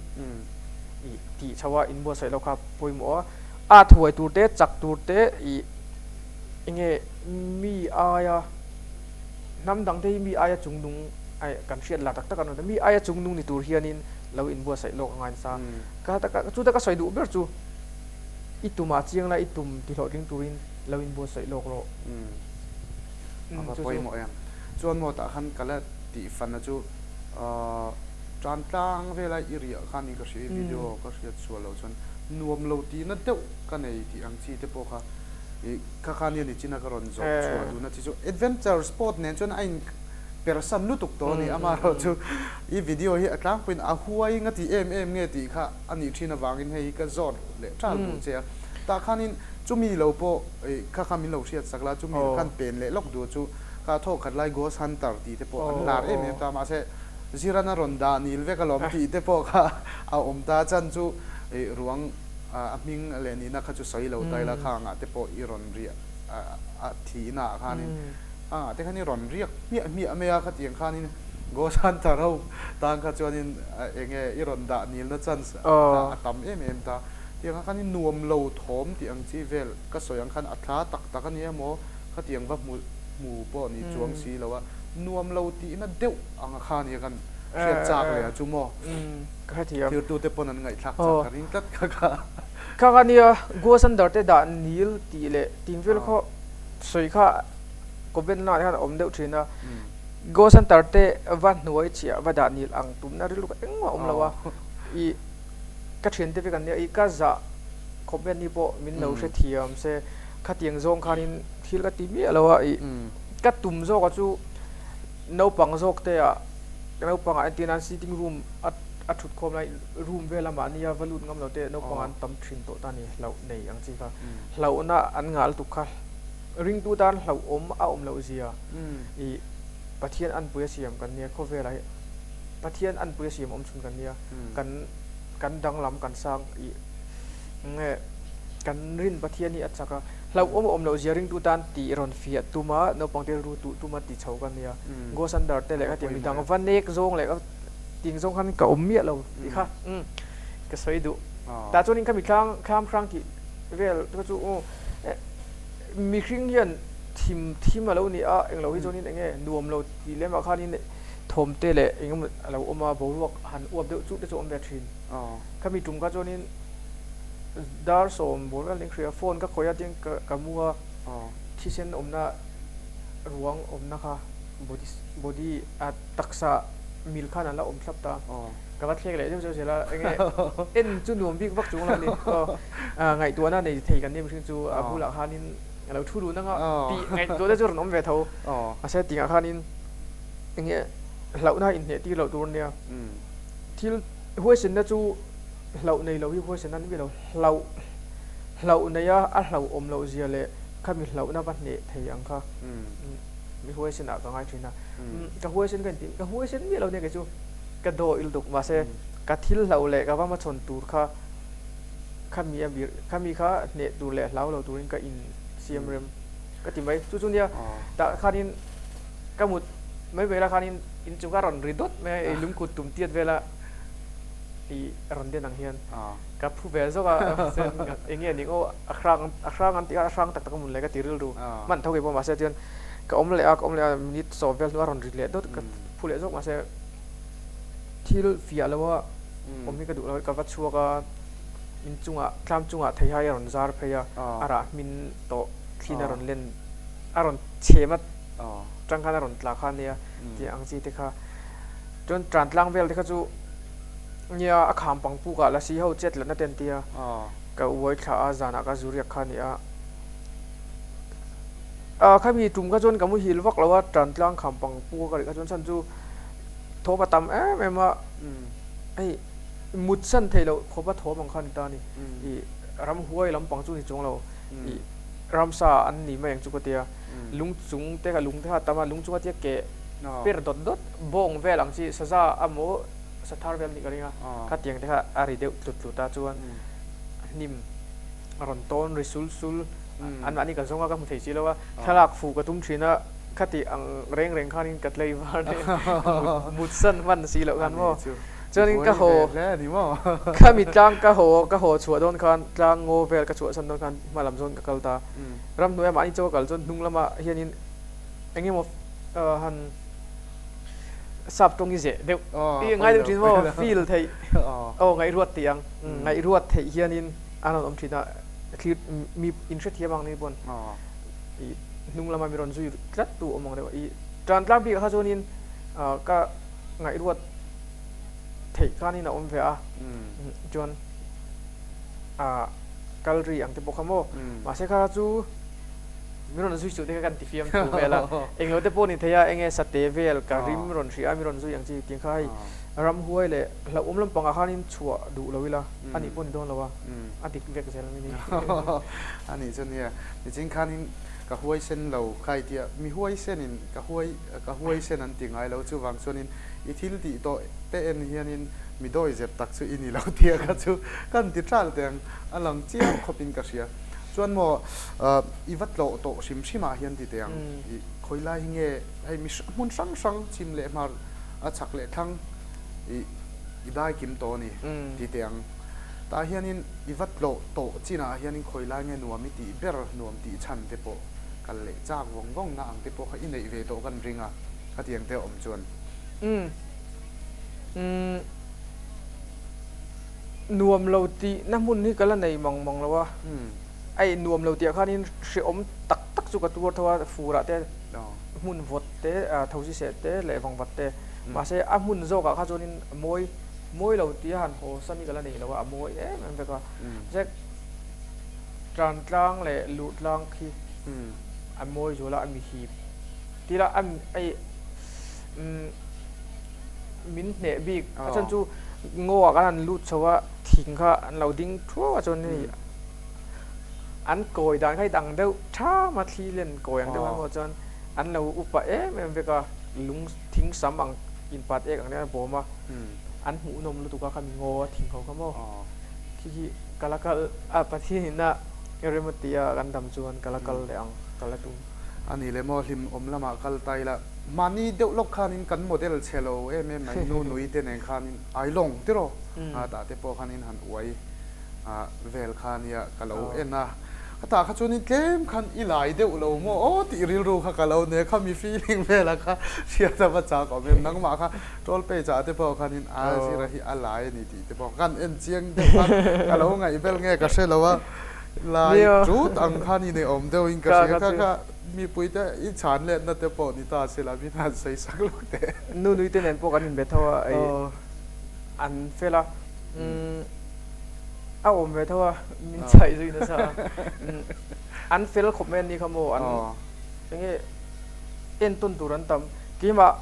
ih tih chho a inbuatsaih loh kha pawimawh a at huai tur te chak tur te ih enge mi aia Hnam dangte hi mi aia chungnung ai kan hriat la tak tak an awm ta. Mi aia chungnung ni tur hianin lo inbuatsaih lawk a ngai nasa. Ka taka chuta ka sawi duh ber chu i tumah chiang la i tum ti hlawhtling turin lo inbuatsaih lawk rawh. A va pawimawh em. Chuan maw tah khan ka la tih fanna chu tan tlang vela i riah khan in ka hria i video ka hriat sual loh chuan nuam lo tihna deuh ka nei tih ang chi te pawh kha I kha khan hian i china ka rawn zawh chhuah duhna chi chu adventure sport nen chuan a in persan lutuk tawh a ni. Amaherawh chu i video hi a tlangpuiin a huai nga tih em em nge tih kha a nih thin avangin hei hi ka zawt leh tal duh che a. Tah khanin chumi lo pawh i kha kha min lo hriat sak la, chumi khan pen leh lawk duh chu kha thawk khat lai Ghost Hunter tih te pawh an lar em em ta mahse Ziran a rawn dah nil vek alawm tih te pawh kha a awm ta chan chu i ruang A hming leh nihna kha chu sawi lo ta ila khangah te pawh i rawn riah a thihna ah khanin khangah te khan i rawn riak hmiah hmiah mai a khatiang khanin Ghost Hunter ho tan kha chuanin eng nge i rawn dah nilna chance kha a tam em em ta. Tiang ah khanin nuam lo thawm tih ang chi vel ka sawi ang khan a thla tak tak a ni emaw khatiang va hmu hmu pawh ni chuang si lo a nuam lo tihna deuh ang kha nia kan hriat chak leh a chu maw. Ka hrethiam. Thirtute pawn an ngaihthlak chak ka ring tlat kha kha. Kha kha nia Goa Sandar te dah nil tih leh ting vel khaw sawi kha comment lamah te khan a awm deuh thin a. Goa Sandar te va hnuai chiah va dah nil ang tumna rilru kha engmah a awm lo a. Ih ka thiante vek an nia ih ka zah comment hi pawh min lo hrethiam se khatiang zawng khanin thil ka ti miah lo a ih ka tum zawk a chu naupang zawk te ah Naupangah entir nan sitting room a a thut khawm lai room vela mahnia va lut ngam lo te naupangah an tam thin tawh ta ni hlauh nei ang chi kha hlauhna an ngah lutuk kha ringtu tan hlauhawm a awm loh zia ih Pathian anpui a siam kan nia khawvelah hi Pathian anpui a siam awm chhun kan nia kan kan danglam kan sang ih nge kan rin Pathian hi a chak a. Hlauhawm a awm loh zia ringtu tan tih rawn fiah tum a, naupang te rilru tuh tum a ti chho ka nia. Ghost Hunter te leh khatiang midang va nek zawng leh ting zawng khan ka awm miah lo tih kha ka sawi duh. Tah chuanin khami thlang thlam hrang tih vel te kha chu mihring hian thim thim a lo ni a, englo hi chuanin enge nuam lo tih lemah khanin thawm te leh engemaw a lo awm a, boruak han uap deuh chut te chu a awm ve thin. Khami tum kha chuanin dar sawm bawr vel ning hria phone ka khawih a tin ka mu a thisen awmna ruang awmna kha body body a taksa mil khan an la awm thlap ta ka va thlek leh deuh zeuh zel a enge en chu nuam bik vak chung lo a ni ngaihtuahna nei thei kan nia mihring chu a bulah khanin a lo thu dun anga tih ngaihtuahna chu rawn awm ve tho mahse tingah khanin enge hlauhna inhneh tir loh tur a nia thil huaisenna chu Hlauh nei lo hi huaisen a ni lo. Hlauh hlauh nei a, a hlauh awm loh zia leh khami hlauhna va hneh thei ang kha mi huaisen ah ka ngai thin a. Ka huaisen ka inti, ka huaisen miah lo nia kei chu ka daw il duk mahse ka thil hlauh leh ka va hmachhawn tur kha khami a bir khami kha hneh tur leh hlau lo turin ka insiam rem ka ti mai. Chu chu nia tah khanin ka mut mai mai la khanin inchung kha a rawn ri dawt mai a, lungkut tum tiat vel a. I rawn den ang hian ka phu ve zawk a, eng nge ning aw a hrang a hrang an tih kha a hrang tak tak a mun leh ka ti rilru hman tho kei pawh mahse chuan ka awm leh a ka awm leh a minute sawm vel hnu a rawn ri leh dawt ka phu leh zawk mahse thil fiah lo a awm hi ka duh lo ka va chhuak a inchungah tlam chungah theihai a rawn zar phei a a rah hmin tawh thliin a rawn len a rawn chhem a tang khan a rawn tla kha ania tih ang chi te kha. Chuan tan tlang vel te kha chu nia a kham pang puk ah lasi ho chet latna te an tia ka uai thla a zanah ka zu riak kha a ni a. Ah khami tum kha chuan ka muhil vak lo a tan tlang kham pang puk a ka rih kha chuan chhan chu thawm a tam em em a hei mut san theih loh khawp a thawm ang kha a ni ta a ni ih ramhuai lampang chu a ni chuang lo ih ramsa an ni mai ang chu ka tia lung chung te kha lung te kha a tam a lung chunga tia keh per dawt dawt bawng vel ang chi saza emaw sathar vel anih ka ring a khatiang te kha a ri deuh tlut tlut a chuan hnim a rawn tawn ri sul sul anmahni ka zawng a ka hmu thei si lo a thlalak fuh ka tum thin a khati ang reng reng khanin ka tlei var nen mut san hman si loh khan maw chuanin ka haw khami tlang ka haw ka haw chhuah dawn khan tlang ngaw vel ka chhuah san dawn khan hma lam zawn ka kal ta ramhnuai mahni chaw a kal chuan hnung lamah hianin eng emaw han sap tawng i zeh deuh i ngai deuh thin maw feel theih aw ngaihruat tih ang ngaihruat theih hianin an rawn awm thin a thlir mi inhrethiam ang ni pawn i hnung lama mi rawn zui tlat tu awm ang deuh i tan tlang bikah kha chuanin ka ngaihruat theih khanin a awm ve a chuan kal ri ang te pawh kha maw mahse kha chu Mi rawn zui suh te kha kan ti fiam thu vel a, englo te pawh ni thei a, enge sate vel ka rim rawn hria a mi rawn zui ang chi tih kha hei ramhuai leh hlauhawm lampangah khanin chhuah duh lo ila a nih pawh ni dawn lo a, a dik vek zel mai ni. A nih chu nia, nichin khanin ka huaisen lo kha i tia, mi huaisenin ka huai ka huaisen an ti ngai lo, chuvang chuanin i thil tih tawh te en hianin mi dawi zep tak chu i ni lo tia kha chu kan ti ṭal teh ang, a lang chiang khawpin ka hria. Chuan maw i va tlawh tawh hrim hrim ah hian ti teh ang i khawi lai hi nge hei mi hmun hrang hrang chhim leh hmar a chhak leh thlang i i dai kim tawh a ni ti teh ang. Tah hianin i va tlawh tawh chinah hianin khawi lai nge nuam i tih ber nuam tih chhan te pawh kal leh chak vawng vawng na ang te pawh kha i neih ve tawh kan ring a khatiang te a awm chuan. Nuam lo tihna hmun hi ka la nei mang mang lo a, a in nuam lo tih ah khanin hrehawm tak tak chu ka tuar tho a, furah te hmun vawt te thosi seh te leh vangvat te mahse a hmun zawkah kha chuanin a mawi mawi lo tih a han haw san hi ka la nei lo a, a mawi em em vek a, mahse tan tlang leh luh tlang khi a mawi zual a, a mihip tila a min hneh bik a chhan chu ngaw ah kan han lut chho a thing kha an lo ding thuau a chuan hei an kawi dan kha hi dang deuh tham a thli len kawi ang deuh kha maw chuan an lo upa em em vek a lung thing sam ang inpat ek ang deuh a bawm a an hmuhnawm lutuk a khami ngaw a thing ho kha maw khi khi ka la kal a Pathian in a. Rematia kan dam chuan ka la kal leh ang, ka la tum. A ni le maw, hlim awm lamah kal ta ila. Mahni deuh lawk khanin kan model chhe lo em em mai, nu nui te nen khanin Ailawng tiraw tah te pawh khanin han uai vel kha nia ka lo en a. Ka tah kha chuanin tlem khan i lai deuh lo maw aw tih rilru kha ka lo nei a, khami feeling velah kha hriat a va chak awm em, nangmah kha Troll page ah te pawh khanin a zira hi a lai a ni tih te pawh kan en chiang deuh khan ka lo ngaih vel nge ka hre lo a, lai tut ang khan i nei awm deuh in ka hria kha kha mipui te i chhan letna te pawh ni ta se la min han sawi sak lawk teh. Nu nui te nen pawh kan inbe tho a, an fel a, a awm ve tho a, min chhaih zui nasa a, an fel khawp mai an ni kha maw, an enge entawn tur an tam, keimah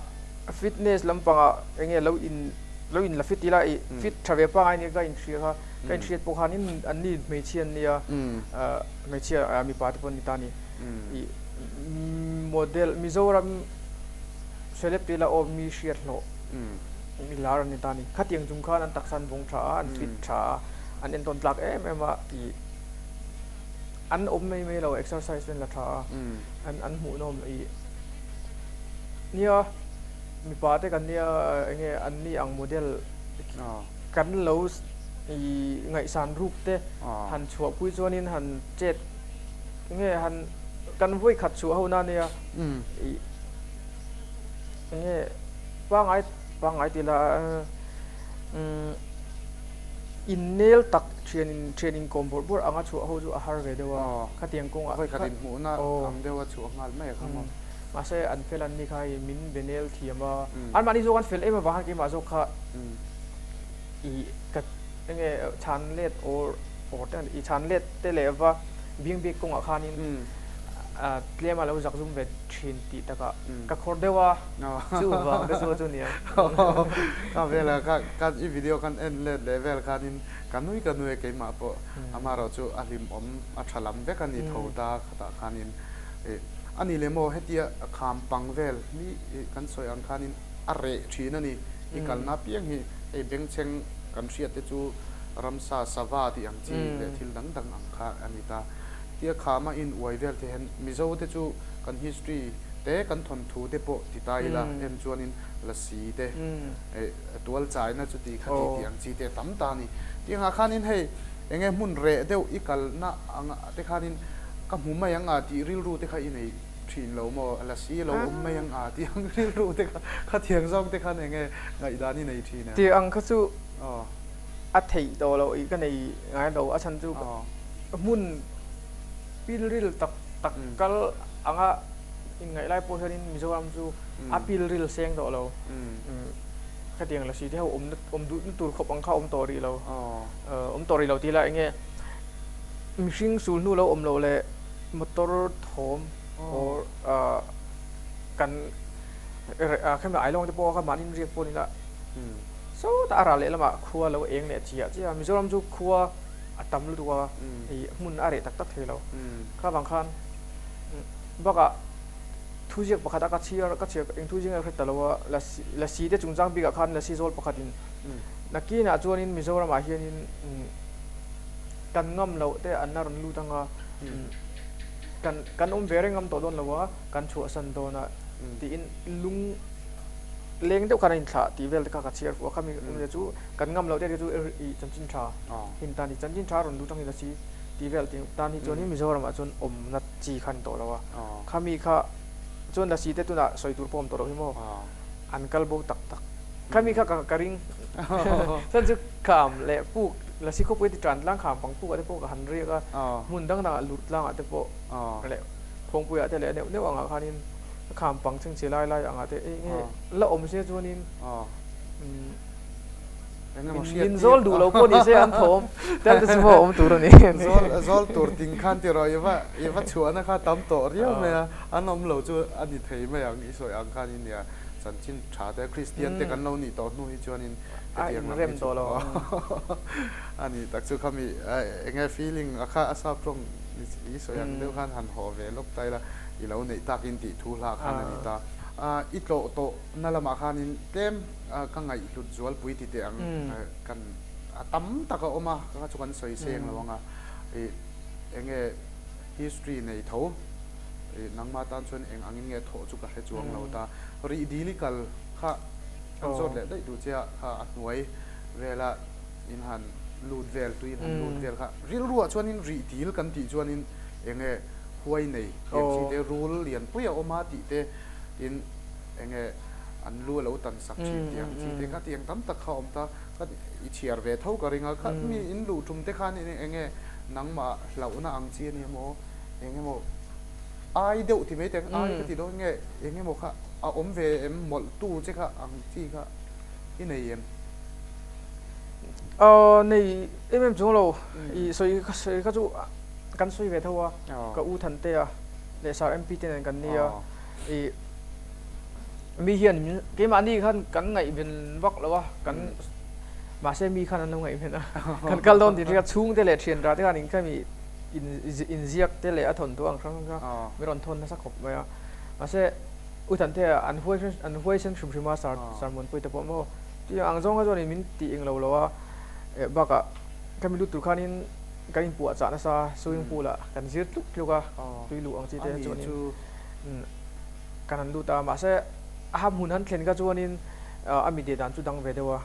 Fitness lampangah enge lo in lo in la fit ila i fit tha ve pangai nia ka inhria kha ka inhriat pawh khanin an ni hmeichhia an nia hmeichhia mipa te pawh an ni ta a ni i model Mizoram celeb te ila aw mi hriat hlawh mi lar an ni ta a ni khatiang chung khan an taksa an vawng tha a an fit tha a an entawn tlak em em a i an awm mai mai lo exercise te an la tha a an an hmuhnawm i. Nia, mipa te kan nia enge an ni ang model kan lo i ngaihsan ruk te han chhuahpui chuanin han chet enge han kan vawi khat chhuah ho na nia i enge pangai pangai tih lah umm innel tak thian in thian inkawm bawrh bawrh anga chhuah ho chu a har ve deuh a khatiang kawngah vawi khat inhmuhna ang deuha chhuah nghal mai a kha maw. Mahse an fel an ni kha hei min be nel thiam a, anmahni zawk an fel em avang khan keimah zawk kha i ka enge chhan let awr awr te i chhan let te leh va biang bik kawngah khanin tlem a lo zak zum ve thin tih takah ka khawr deuh a, chu vang te chu chu nia. Ka vel a ka i video khan en let leh vel khanin ka nui ka nui a keimah pawh amaherawhchu a hlimawm a tha lam vek a ni tho ta khatah khanin A ni le maw, hetia kham pang vel hi kan sawi ang khanin a reh thin a ni. I kalna apiang hi hei bengchheng kan hriat te chu ramsa sava tih ang chi leh thil dang dang ang kha a ni ta. Hetia khama in uai vel te hian Mizo te chu kan history te kan thawnthu te pawh ti ta ila em chuanin lasi te tual chaina chu ti kha ti tih ang chi te a tam ta a ni. Tiangah khanin hei enge hmun reh deuh i kalna ang te khanin Ka hmu mai ang a tih rilru te kha i nei thin lo maw? Lasi lo awm mai ang a tih ang rilru te kha khatiang zawng te khan enge ngaihdan i nei thin em? Tih ang kha chu a theih tawh loh i ka nei ngai lo. A chhan chu hmun pilril tak tak kal anga inngaih lai pawh hianin Mizoram chu a pilril seng tawh lo. Khatiang lasi te ho awm duhna tur khawp ang kha awm tawh rih lo. Awm tawh rih lo tih lah enge Mihring sul hnu lo awm loh leh motor thawm or kan khemi ailawng te pawh kha mahni riak pawh ni la sawtah a ral leh lamah khua lo eng leh chiah chiah a, Mizoram chu khua a tam lutuk a ih hmun a reh tak tak thei lo kha vang khan bakah thuziak pakhat a ka chhiar ka chhiar eng thuziak nge ka hre ta lo a lasi lasi te chungchang bikah khan lasi zawl pakhatin nakinah chuanin Mizoramah hianin. Kan ngam loh te an la rawn lut anga kan kan awm ve reng ngam tawh dawn lo a, kan chhuahsan dawn a tiin lung leng deuh khan a inthlah tih vel te kha ka chhiar fuh a, khami awmzia chu kan ngam loh te chu i chanchin tha hin tan hi chanchin tha rawn lut ang hi la si tih vel tih tan hi chuanin Mizoramah chuan awmna chi kha a ni tawh lo a, khami kha chuan lasi te tunah sawi tur pawh awm tawh loh hi maw an kal bo tak tak khami kha ka ring chuan chu. Kham leh puk, Lasi khawpui ti tan tlang kham pang pukah te pawh ka han riak a, hmun dang dangah lut tlangah te pawh leh Phawngpuiah te leh neuh neuh angah khanin kham pang chhengchhe lai lai angah te eng nge la awm se chuanin min zawl duh lo pawh ni se an thawm tel te chu pawh awm tur a ni. Zawl tur ting khan ti rawh i va chhuahna kha tam tawh riau mai a, an awm lo chu a ni thei mai ang i sawi ang khanin nia chanchin tha te Kristian te kan lo nih tawh hnu hi chuanin A inrem tawh lo. A ni tak chu khami eng nge feeling a kha a sap tawng i sawi ang deuh khan han haw ve lawk ta ila i lo neih takin tih thu hla khan a ni ta. I tlawh tawh na lamah khanin tlem ka ngaihhlut zualpui ti teh ang kan a tam tak a awm a, kha chu kan sawi seng lo ang a. Enge history nei tho i nangmah tan chuan eng angin nge thawh chu ka hre chuang lo ta. Rih dil i kal kha kan zawt leh daih duh che a, kha a hnuai vela in han lut vel, tui in han lut vel kha rilruah chuanin rih dil kan tih chuanin enge huai nei tiang chi te rul lianpui a awm a tih te tin enge an lu a lo tan sak thin tiang chi te kha tiang tam tak kha a awm ta. Ka i chhiar ve tho ka ring a, kha mi in luh tum te khan eng nge nangmah hlauhna ang chi a ni emaw eng emaw ai deuh ti mai teng ai ka ti dawn nge eng emaw kha a awm ve em mawlh tu che kha ang chi kha i nei em? Aw nei em em chung lo i sawi ka sawi kha chu kan sawi ve tho a ka u Thantea leh Sir MP te nen kan nia i Mi hian min keimahni khan kan ngaihven vak lo a, kan mahse mi khan an lo ngaihven a, kan kal dawn tih hria chhungte leh thian rah te khan in khami inziak te leh a thawn tawh ang hrang hrang kha min rawn thawn nasa khawp mai a. Mahse U Thantea an huai an huaisen hrim hrim a sar Sarmuanpui te pawh maw tih ang zawng kha chuan min tih eng lo lo a, bakah khami lut tur khanin kan inpuahchah nasa swimming pool ah kan zir tluk tluk a, tui luh ang chi te chuanin. Kan han lut a, mahse a ha hmun han thlen kha chuanin a mi deh dan chu dang ve deuh a.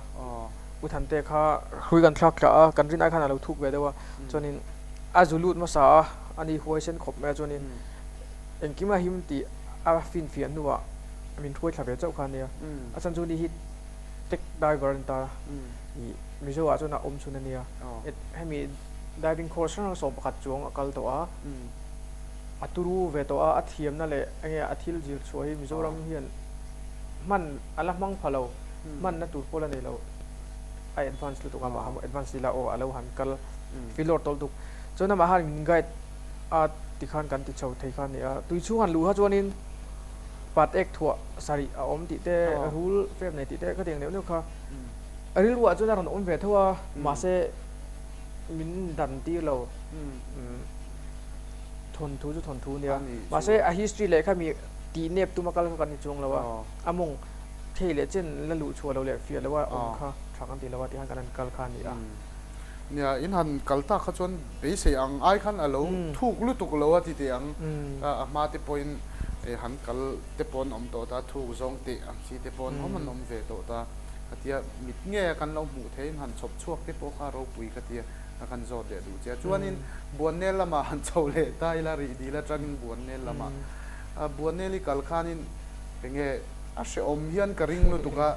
U Thante kha hrui kan thlak thlah a, kan rin ai khan a lo thuk ve deuh a. Chuanin a zu lut hmasa a, ani huai sen khawp mai a, chuanin engkim a him tih a finfiah hnuah min hruai thla ve chauh kha a nia. A chhan chu ni hi tech diver a ni ta a, ih Mizo ah chuan a awm chhun a nia. Hemi diving course hrang hrang 11 chuang a kal tawh a. A turu ve tawh a, a thiamna leh enge a thil zir chhuah hi Mizoram hian hman a la hmang pha lo, hmanna tur pawh la nei lo, a advance lutuk a, amah kha advance ila aw a lo han kal filawr tawlh tuk. Chuan amah khan min guide a tikhan kan ti chho thei kha a ni a, tui chhung han luh kha chuanin pat ek thuah sarih a awm tih te, rul fem nei tih te khatiang neuh neuh kha rilruah chuan a rawn awm ve tho a, mahse min dan tir lo. Thawnthu chu thawnthu nia. Mahse a history leh kha mi tih nep tuma kal kha kan ni chuang lo a. A mawng thei leh chen la luh chhuah lo leh fiah lo a awm kha tha kan ti lo a tih khan kan han kal kha a ni a. Nia, in han kal tak kha chuan beisei ang ai khan a lo thuk lutuk lo a ti teh ang. A hma te pawhin han kal te pawh an awm tawh ta, thuk zawng teh ang chi te pawh an awm an awm ve tawh ta. Khatia mit nge kan lo hmuh theihin han chhawp chhuak te pawh kha ropui ka ti a. A kan zawt leh duh che a. Chuanin Buannel lamah han chho leh ta ila, rih dil atangin Buannel lamah. Buannel i kal khanin enge a hrehawm hian ka ring lutuk a,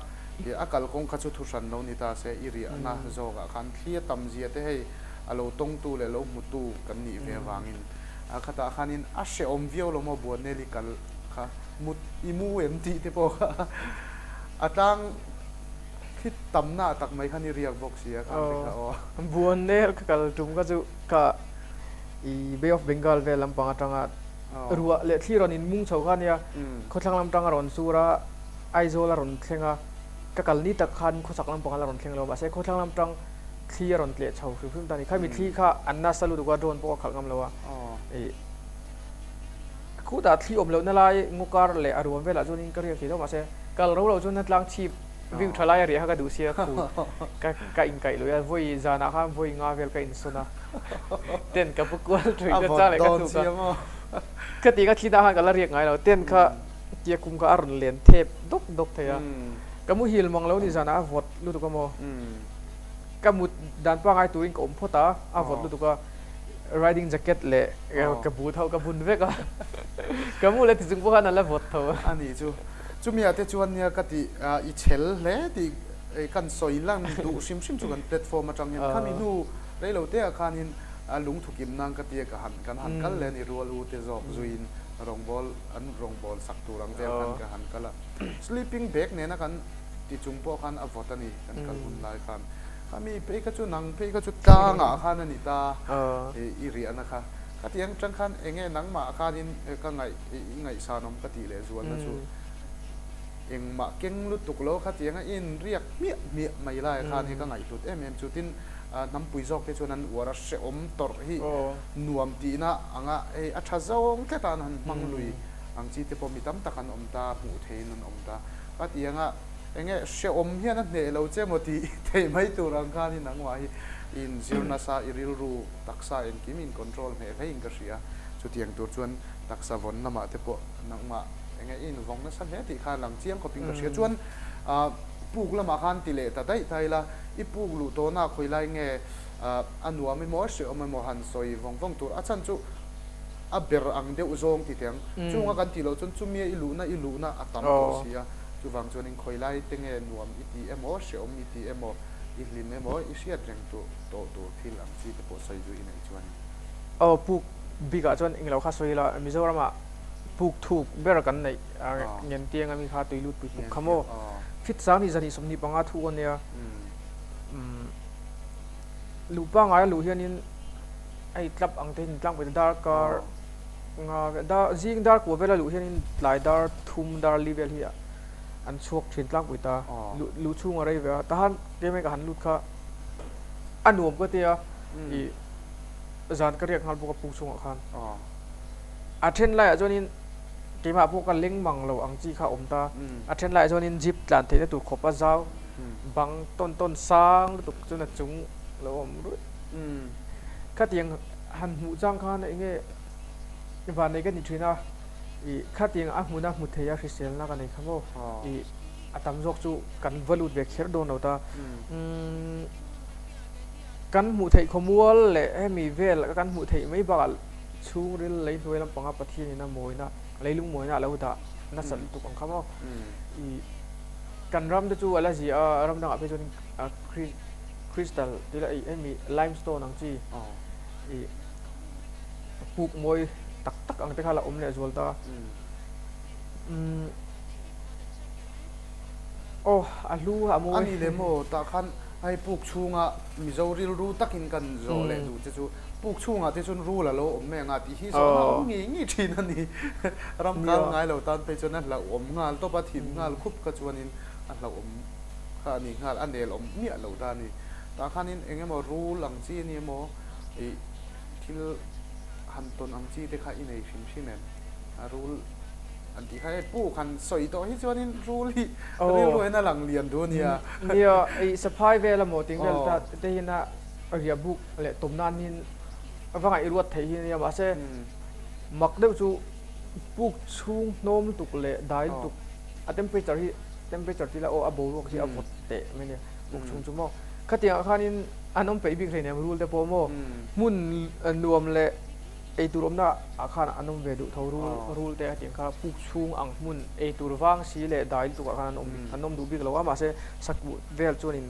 a kalkawng kha chu thu hran lo ni ta se, i riahna zawkah khan thli a tam zia te hei a lo tawngtu leh lo hmutu kan nih ve avangin khatah khanin a hrehawm viau lo maw Buannel i kal kha mut i mu em tih te pawh kha a tlang Thli tamna tak mai khan i riak bawk si a khan te kha aw. Buannel ka kal tum kha chu ka i Bay of Bengal vel lampang atanga ruah leh thli rawn in mung chho kha ania, khawthlang lam tang a rawn sur a, Aizawl a rawn thleng a, ka kal ni tak khan khawchhak lampang a la rawn thleng lo mahse khawthlang lam tang thli a rawn tleh chho hrim hrim ta a ni. Khami thli kha an nasa lutuk a drone pawh a khalh ngam lo a, i khutah thli awm lohna lai ngaw kar leh a ruam velah chuanin ka riak thei tho mahse kal ro loh chuan a tlang chhip View tha lai a riah kha ka duh sia khu ka ka inkaih lui a vawi zanah khan vawi nga vel ka insawn a tent ka pu kual thui ka chang leh ka hnuk a ka tih kha thli ah khan ka la riak ngai lo tent kha tia kum kha a rawn len thep dawk dawk thei a ka muhil mang lo ni zanah a vawt lutuk a maw ka mut dan pangai turin ka awm phawt a a vawt lutuk a riding jacket leh ka boot ho ka bun vek a ka mu leh ti chung pawh khan a la vawt tho a ni chu. Chumi ah te chuan nia ka tih i chhel hle tih kan sawi lan duh hrim hrim chu kan platform atang hian khami hnu reilo te ah khanin lungthu kim nan ka tia ka han kan han kal leh a ni rual u te zawk zuiin rawngbawl an rawngbawl sak tur ang vel khan ka han kal a sleeping bag nena kan ti chung pawh khan a vawt a ni kan kal hun lai khan khami phei kha chu nang phei kha chu tlang ah khan a ni ta i riahna kha khatiang atang khan enge nangmah khanin ka ngaih I ngaihsanawm ka tih leh zualna chu engmah keng lutuk lo khatianga i inriak hmiah hmiah mai lai khan hi ka ngaihhlut em em chu. Tin, hnampui zawk te chuan an uar a hrehawm tawrh hi nuam tihna anga hei a tha zawng tlat a an han hmang lui ang chi te pawh mi tam tak an awm ta, hmuh theihin an awm ta. Khatianga enge hrehawm hian a hneh lo che maw tih theih mai tur ang khanin nangmah hi. I inzir nasa, i rilru taksa engkim in control hneh hlein ka hria. Chutiang tur chuan taksa vawn lamah te pawh nangmah enge i invawng nasa hle tih kha lang chiang khawpin ka hria. Chuan puk lamah khan ti leh ta daih ta ila, i puk luh tawhna khawi lai nge a nuam emaw a hrehawm emaw han sawi vawng vawng tur. A chhan chu a ber ang deuh zawng ti teh ang. Chunga kan tih loh chuan chumia i luhna i luhna a tam tawh si a. Chuvang chuanin khawi lai te nge nuam i ti emaw, hrehawm i ti emaw, i hlim emaw, i hriat reng tur tawh tur thil ang chi te pawh sawi duh i neih chuanin. Aw puk bikah chuan englo kha sawi ila, Mizoramah puk thuk ber kan neih Ngentiang ami kha tui lut pui puk kha maw? Fit sang ni zahnih 25 thuk a nia. Luh pangngai a luh hianin hei tlap ang te hi ni tlangpui ta darkar nga vel dar zing dar kua vela luh hianin tlai dar thum dar li vel hi an chhuak thin tlangpui ta luh luh chhung a rei ve a tahan tlem ka han lut kha a nuam ka tia ih zan ka riak nghal bawk a puk chhungah khan a then laiah chuanin keimah pawh ka leng mang lo ang chi kha a awm ta a then laiah chuanin jeep tlan theihna tur khawp a zau bang tawn tawn sang lutuk chuan a chung lo awm ruih. Khatiang han hmuh chang khan eng nge vannei ka ni thin a, ih khatiang a hmuna hmu thei a hriselna ka nei kha maw, ih a tam zawk chu kan va lut ve kher dawn lo ta. Kan hmuh theih khawmual leh hemi vel kan hmuh theih mai bakah chhungril lei hnuai lampanga Pathianin a mawina, leilung mawina a lo dah nasa lutuk ang kha maw. Ih kan ram te chu a la zia a, ram dangah phei chuan Crystal tih lah ih hemi limestone ang chi ih puk mawi tak tak ang te kha la awm leh zual ta. Umm aw a hlu a mawi. A ni leh maw tah khan hei puk chhunga Mizo rilru takin kan zawh leh duh che chu puk chhungah te chuan rul a lo awm mai ang a tih hi zawhna a awm ngei ngei thin a ni. Ram kal ngai lo tan phei chuan a hlauhawm nghal tawp a, thim nghal khup kha chuanin a hlauhawm. Kha a ni nghal, a nel awm miah lo ta a ni. Tah khanin eng emaw rul ang chi a ni emaw ih thil han tawn ang chi te kha i nei hrim hrim em? A rul an tih kha hei puk han sawi tawh hi chuanin rul hi rilru hian a lang lian duh a nia. Nia, ih saphai vel emaw ting vel ta te hian a riah buk leh tawm nan hian a va ngaih ruat theih hi a nia mahse mak deuh chu puk chhung hnawm lutuk leh dai lutuk a temperature hi temperature tila aw a boruak hi a vawt teh mai nia buk chhung chu maw khatiang ah khanin an awm peih bik hleinem rul te pawh maw hmun nuam leh eitur awmna ah khan an awm ve duh tho rul rul te hetiang kha puk chhung ang hmun eitur vang si leh dai lutuk ah khan an awm an awm duh bik lo a mahse sakuh vel chuanin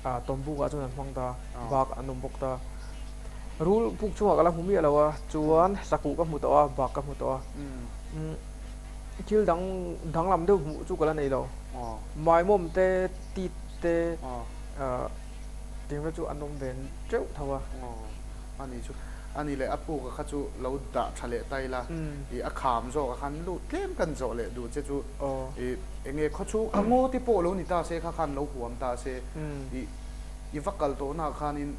ah tawmbuk ah chuan an hmang ta bak an awm bawk ta rul puk chhungah ka la hmu miah lo a chuan sakuh ka hmu tawh a bak ka hmu tawh a. Thil dang danglam deuh hmuh chu ka la nei lo. Maimawm te, tit te, tiang te chu an awm ve teuh tho a. A ni chu, a ni leh a puka kha chu lo dah tha leh ta ila, ih a kham zawk a khan lut tlem kan zawh leh duh che chu, ih enge khaw chhung a ngaw te pawh lo ni ta se kha khan lo huam ta se, ih i va kal tawh naah khanin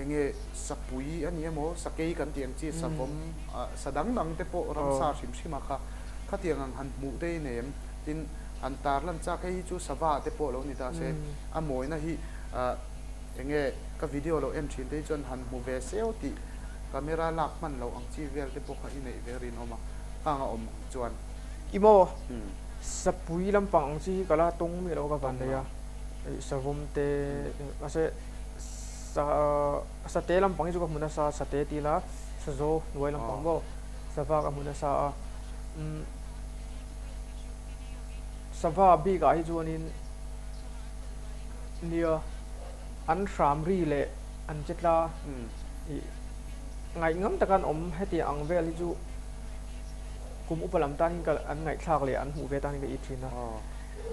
enge sapui a ni emaw sakei kan tih ang chi savawm sa dang dang te pawh ramsa hrim hrim a kha khatiang ang han hmuh te hi nei em? Tin, han tarlan chak hei hi chu sava te pawh lo ni ta se, a mawina hi eng nge ka video lo en thin te hi chuan han hmu ve seo tih camera lak hman loh ang chi vel te pawh kha i neih ve rinawm a, khang a awm ang chuan. I maw? Sapui lampang ang chi hi ka la tawng miah lo ka van nei a, savawm te mahse sa sate lampang hi chu ka hmu nasa, sate ti ila sazaw hnuai lampang maw? Sava ka hmu nasa a, umm sava bikah hi chuanin nia an hram ri leh an che tla ih ngaihngam taka an awm hetiang ang vel hi chu kum upa lam tan hian ka an ngaihthlak leh an hmuh ve tan hian ka it thin a,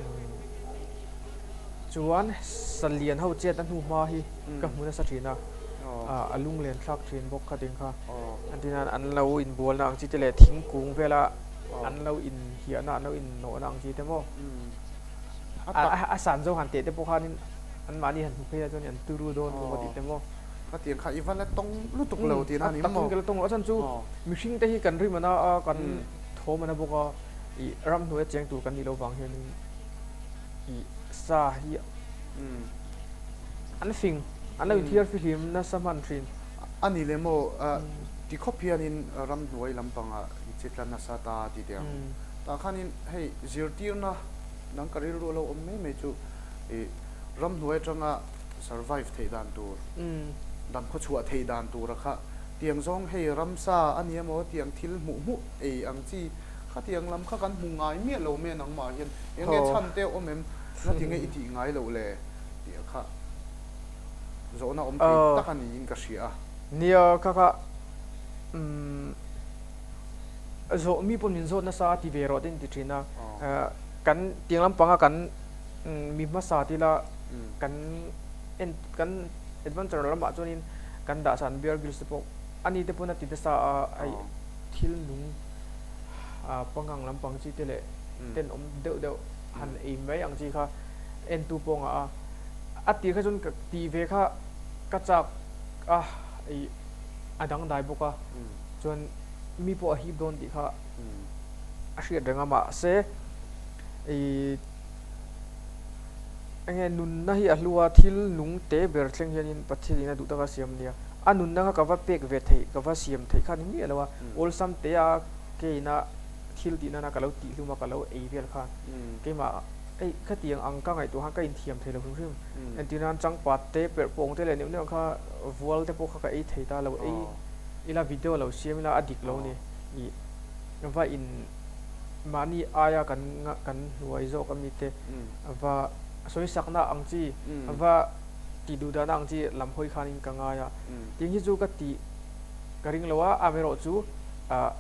umm chuan salian ho chetna hnu hma hi ka hmu nasa thin a. A lunglen thlak thin bawk kha ting kha. Engtin an lo inbualna ang chi te leh thingkung vela an lo inhiahna an lo innawhna ang chi te maw. A san zawng han teh te pawh khanin anmahni han hmu phei a chuan an turu dawn lutuk a tih te maw. Khatiang kha i va la tawng lutuk lo tihna a ni maw? A takin ka la tawng lo. A chhan chu mihring te hi kan rim ana a, kan thawm ana bawk a, ih ramhnuaia cheng tur kan nih loh vang hianin ih sa hi an fing. An lo inthiar fihlim nasa hman thin. A ni le maw, ti khawp hianin ramhnuai lampangah i che tla nasa ta ti teh ang. Tah khanin hei zirtirna dang ka rilru a lo awm mai mai chu i ramhnuai atanga survive theih dan tur, dam khawchhuah theih dan tura kha tiang zawng hei ramsa a ni emaw tiang thil hmuh hmuh ei ang chi khatiang lam kha kan hmu ngai miah lo mai a nangmah hian eng nge chhan te awm em, ngatinge i tih ngai loh le tih a kha. Zawhna awm thei tak a niin ka hria a. Nia, kha kha umm zawh mi pawn min zawt nasa a ti ve rawh te in ti thin a. Kan tiang lampanga kan mi hmasa ti ila kan en kan adventure lamah chuanin kan dah san Bear Grylls te pawh ani te pawn a ti nasa a hei thil nung pangang lampang chi te leh tenawm deuh deuh han ei mai ang chi kha entu pawh a ngah a. A tir kha chuan ka tih ve kha ka chak a, ih a dangdai bawk a, chuan mi pawh a hip dawn tih kha a hriat reng a, mahse ih enge nunna hi a hlu a, thil nung te ber thleng hianin Pathianin a duh taka siam a nia, a nunna kha ka va pek ve theih, ka va siam theih kha a ni miah lo a, awlsam te a keina thil tih nana ka lo tihhlum a, ka lo ei vel khan keimah. Hei khatiang ang ka ngaihtuah khan ka inthiam thei lo hrim hrim. Entir nan changpat te, perh pawng te leh neuh neuh ang kha vual te pawh kha ka ei thei ta lo. Ei ila video lo siam ila a dik lo ni. Ih va in mahni aia kan kan hnuai zawk ami te va sawisakna ang chi va tih duh dahna ang chi lam hawi khanin ka ngai a. Tiang hi chu ka tih ka ring lo a, amaherawhchu ah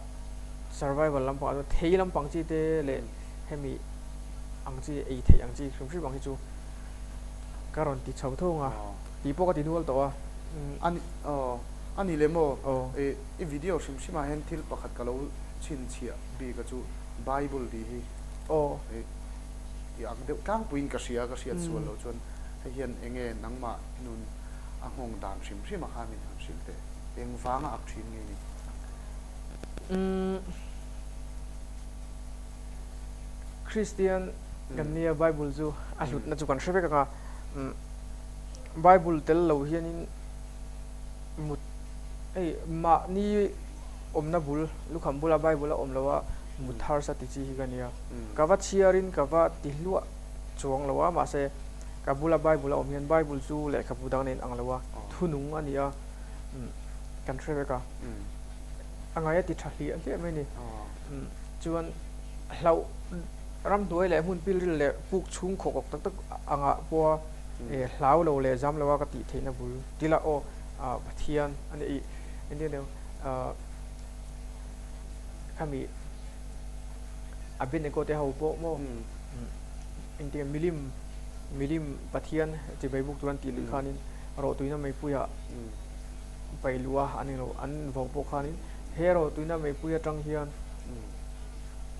survival lampang ah chuan thei lampang chi te leh hemi ang chi ei theih ang chi hrim hrim ang hi chu ka rawn ti chho thung a, tih pawh ka ti nual tawh a. A ni aw, a ni le maw? I video hrim hrim ah hian thil pakhat ka lo chhinchhiah bik a chu Bible tih hi i ang deuh tlangpuiin ka hria, ka hriat sual loh chuan hei hian eng nge nangmah nun a nghawng dan hrim hrim a kha min han hrilh teh, eng vanga ak thin nge ni? Kristian kan nia Bible chu a hlutna chu kan hre vek ang a, Bible tel lo hianin mut hei mahni awmna bul lukham bula Bible a awm lo a mut harsa ti chi hi ka nia. Ka va chhiarin ka va ti hluah chuang lo a mahse ka bula Bible a awm hian Bible chu lehkhabu dang nen ang lo a thunung a ni a kan hre vek a, a ngai a ti tha hliah hliah mai a ni. Chuan hlauh ramhnuai leh hmun pilril leh puk chhung khawkawk tak tak angah pawha hlau lo leh zam loa ka tih theihna bul tila aw Pathian a ni ih engtin nge khami Abednego te ho pawh maw engtin nge milim milim Pathian chibai buk tur an tih luih khanin rawhtuina meipuiah paih luh a an englo an vau pawh khanin He rawhtuina meipui atang hian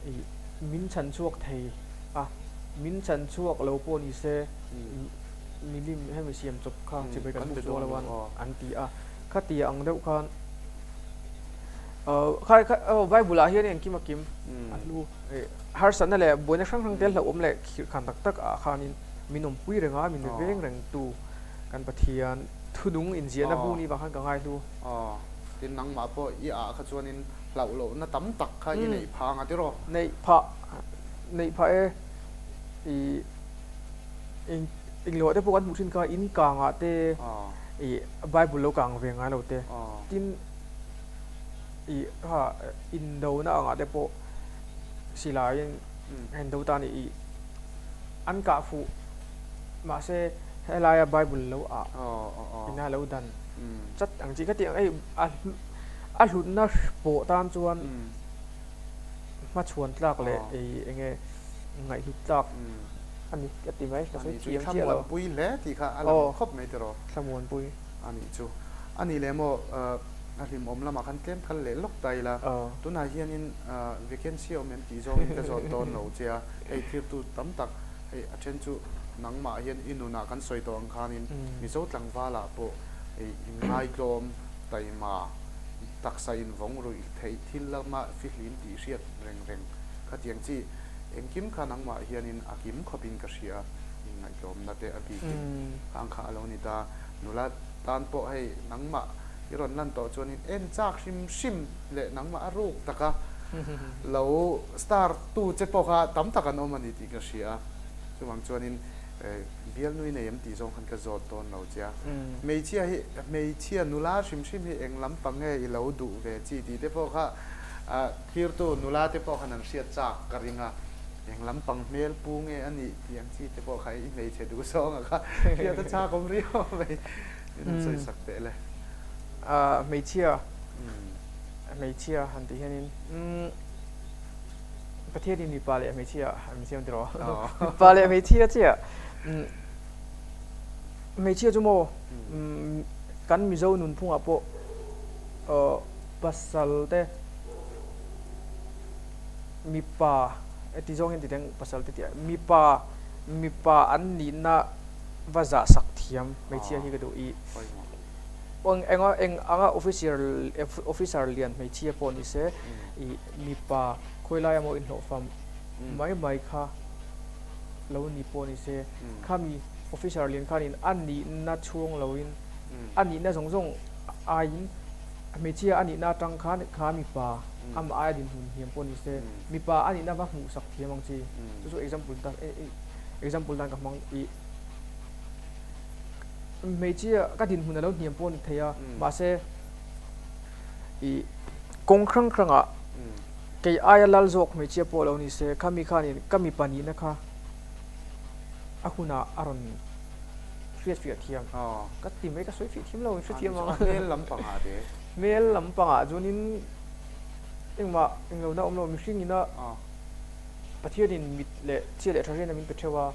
ih min chhan chhuak thei a, min chhan chhuak lo pawh ni se milim hemi siam chawp kha chibai kan buk chuang lo an an ti a. Khatia ang deuh khan khai kha aw Bible ah hian engkim a kim a hlu harsatna leh buaina hrang hrang te hlauhawm leh khirhkhan tak tak ah khanin min awmpui reng a, min veng reng tu kan Pathian thunung inziahna bu ni vang khan ka ngai hlu. Tin, nangmah pawh i ah kha chuanin hlauh lohna tam tak kha i neih phah ang a tiraw? Neih phah, neih phah e. I eng englo ah te pawh kan hmuh thin kha in kang ah te i Bible lo kang ve ngai lo te. Tin, i kha indona ang ah te pawh silaiin a indo ta a ni. I an kah fuh mahse helaia Bible lo ah ina lo dan. Chat ang chi khatiang hei a a hlutna pawh tan chuan hmachhuan tlak leh ei enge ngaihhlut tlak a ni ka ti mai ka sawi thiam chiah lo. Thlamuanpui hle tih kha a lang khawp mai tiraw? Thlamuanpui. A nih chu. A nih leh maw a hlimawm lamah khan tlem kal leh lawk ta ila tunah hianin vacancy a awm em tih zawngin ka zawt dawn lo che a, hei thirtu tam tak Hei a then chu nangmah hian i nunah kan sawi tawh ang khanin Mizo tlangvalah pawh hei inngaitlawm, taima, taksa invawng ruih theih thil lama fihlim tih hriat reng reng khatiang chi engkim kha nangmah hianin a kim khawpin ka hria, inngaihtlawmna te a bikin khang kha a lo ni ta. Nula. Tan pawh hei nangmah i rawn lan tawh chuanin en chak hrim hrim leh nangmah a ruk taka lo star tu che pawh kha tam tak an awm a ni tih ka hria a. Chuvang chuanin bialnui nei em tih zawng khan ka zawt dawn lo che a. Hmeichhia hi hmeichhia nula hrim hrim hi eng lampang nge i lo duh ve chi tih te pawh kha thirtu nula te pawh khan an hriat chak ka ring a. Eng lampang hmel pu nge a nih tih ang chi te pawh kha i hmeichhe duh zawng a kha hriat a chak awm riau mai min han sawi sak teh le. Hmeichhia hmeichhia han tih hianin Pathianin mipa leh hmeichhia an min siam tiraw mipa leh hmeichhia chiah hmeichhia chu maw kan Mizo nunphungah pawh pasal te mipa heti zawng hian titeng pasal te tih ah mipa mipa an nihna va zah sak thiam hmeichhia hi ka duh i eng eng anga officer officer lian hmeichhia pawh ni se i mipa khawi lai emaw inhlawhfam mai mai kha lo ni pawh ni se khami officer lian khanin a nihna chhung loin a nihna zawng zawng aiin Hmeichhia a nihna atang khan kha mipa amah aia dinhmun hniam pawh ni se, mipa a nihna va hmuhsak thiam ang chi. Chu chu example tan example tan ka hmang i hmeichhia ka dinhmun a lo hniam pawh ni thei a, mahse i kawng hrang hrangah kei aia lal zawk hmeichhia pawh lo ni se, khami khanin ka mipa nihna kha a hunah a rawn hriat fiah thiam ka ti mai ka sawi fiah thiam lo hre thiam ang hmel lampangah te hmel lampangah chuanin engmah englo na awm lo mihring ina Pathianin mit leh chhia leh tha hriatna min pe theuh a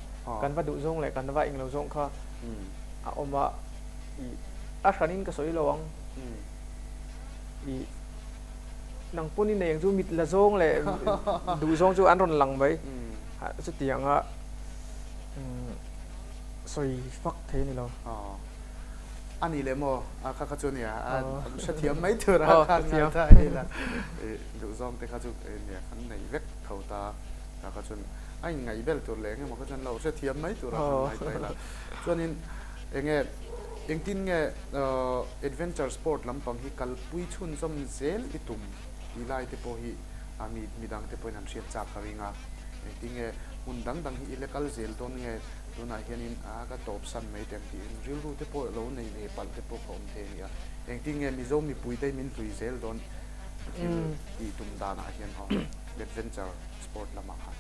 kan va duh zawng leh kan va englo zawng kha a awm a i a hranin ka sawi lo ang i nang pawn i nei ang chu mit la zawng leh duh zawng chu an rawn lang mai chutianga sawi fak thei a ni lo. A ni leh maw? A kha kha chu a nia, a hrethiam mai tur a khan ngai ta ila. Duhzawng te kha chu nia kan nei vek tho ta. Kha kha chuan a inngaih vel tur leh engemaw kha chuan lo hrethiam mai tur a khan ngai ta ila. Chuanin enge engtin nge adventure sport lampang hi kalpui chhunzawm zel i tum tih lai te pawh hi mi midang te pawhin an hriat chak ka ring a. Engtin nge hmun dang dang hi i la kal zel dawn nge tunah hianin a ka tawp san mai teh ang tiin rilru te pawh lo nei ve palh te pawh ka awm thei a ni a. Engtin nge Mizo mipui te min hlui zel dawn thil tih tum danah hian aw adventure sport lamah khan.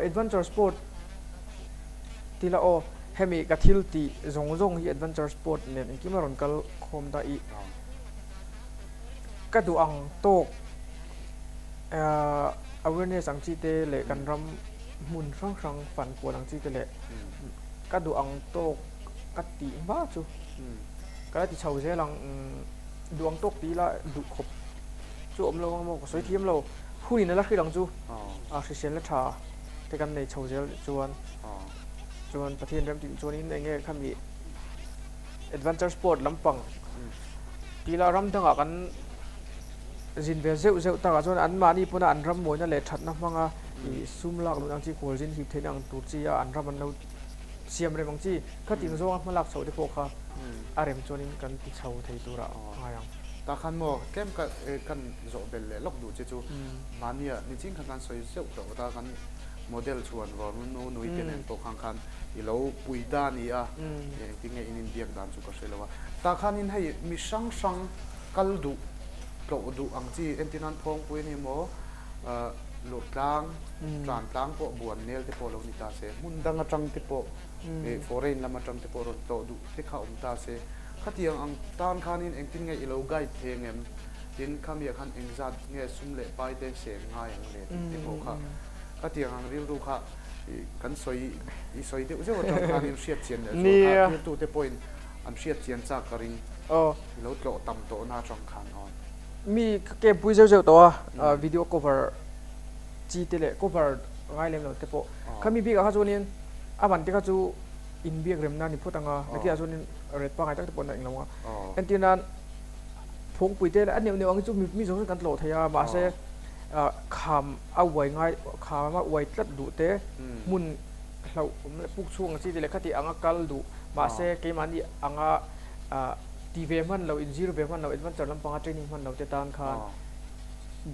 Adventure sport ti la aw hemi ka thil tih zawng zawng hi adventure sport nen engkim a rawn kal khawm ta i ka duh ang tawk awareness ang chi te leh kan ram hmun hrang hrang fan kual ang chi te leh ka duh ang tawk ka tih hma chu ka la ti chho zel ang duh ang tawk tih ila duh khawp chu awm lo ang maw ka sawi thiam lo hun in a la hrilh ang chu a hrisel na tha te kan nei chho zel chuan chuan Pathian rem tih chuanin eng nge khami adventure sport lampang tih ila ram dangah kan Zin ve zeuh zeuh takah chuan anmahni pawna an ram mawina leh thatna hmanga ih sum lak luh ang chi, khualzin hip theihna ang tur chi a an ram an lo siam rem ang chi. Khatin zawnga hma lak chhoh te pawh kha a rem chuanin kan ti chho thei turah ngai ang. Tah khan maw tlem ka kan zawh bel leh lawk duh che chu mahnia nichin khan kan sawi zeuh tawh ta kan model chhuan vawrnu nu nui te nen pawh khan khan i lo pui ta a ni a, engtin nge in inbiak dan chu ka hre lo a. Tah khanin hei mi hrang hrang kal duh tlawh duh ang chi entir nan Phawngpui a ni maw Lurhtlang Tlantlang pawh buan nel te pawh lo ni ta se hmun dang atang te pawh foreign lam atang te pawh rawn tlawh duh te kha awm ta se khatiang ang tan khanin engtin nge i lo guide thei angem tin khamiah khan engzat nge sum leh pai te seng ngai ang le tih te pawh kha khatiang ang rilru kha kan sawi i sawi deuh zeuh atang khanin hriat chian leh chuan kha thirtute pawhin An hriat chian chak ka ring. Aw. I lo tlawh tam tawh na atang khan aw. Mi ka camp pui zeuh zeuh tawh a, video cover chi te leh cover ngai lem lo te pawh. Khami bik ah kha chuanin a man te kha chu inbiak remna a ni phawt ang a, nakinah chuanin ret pangngai tak te pawh an la englo ang a. Entir nan phawngpui te leh a neuh neuh ang hi chu mi zawng zawng kan tlawh thei a, mahse kham a uai ngai kham a uai tlat duh te hmun hlauh awm leh puk chhung ang chi te leh khati anga kal duh. Mahse, keimahni anga Ti ve hman lo, inzir ve hman lo, adventure lampanga training hman lo te tan khan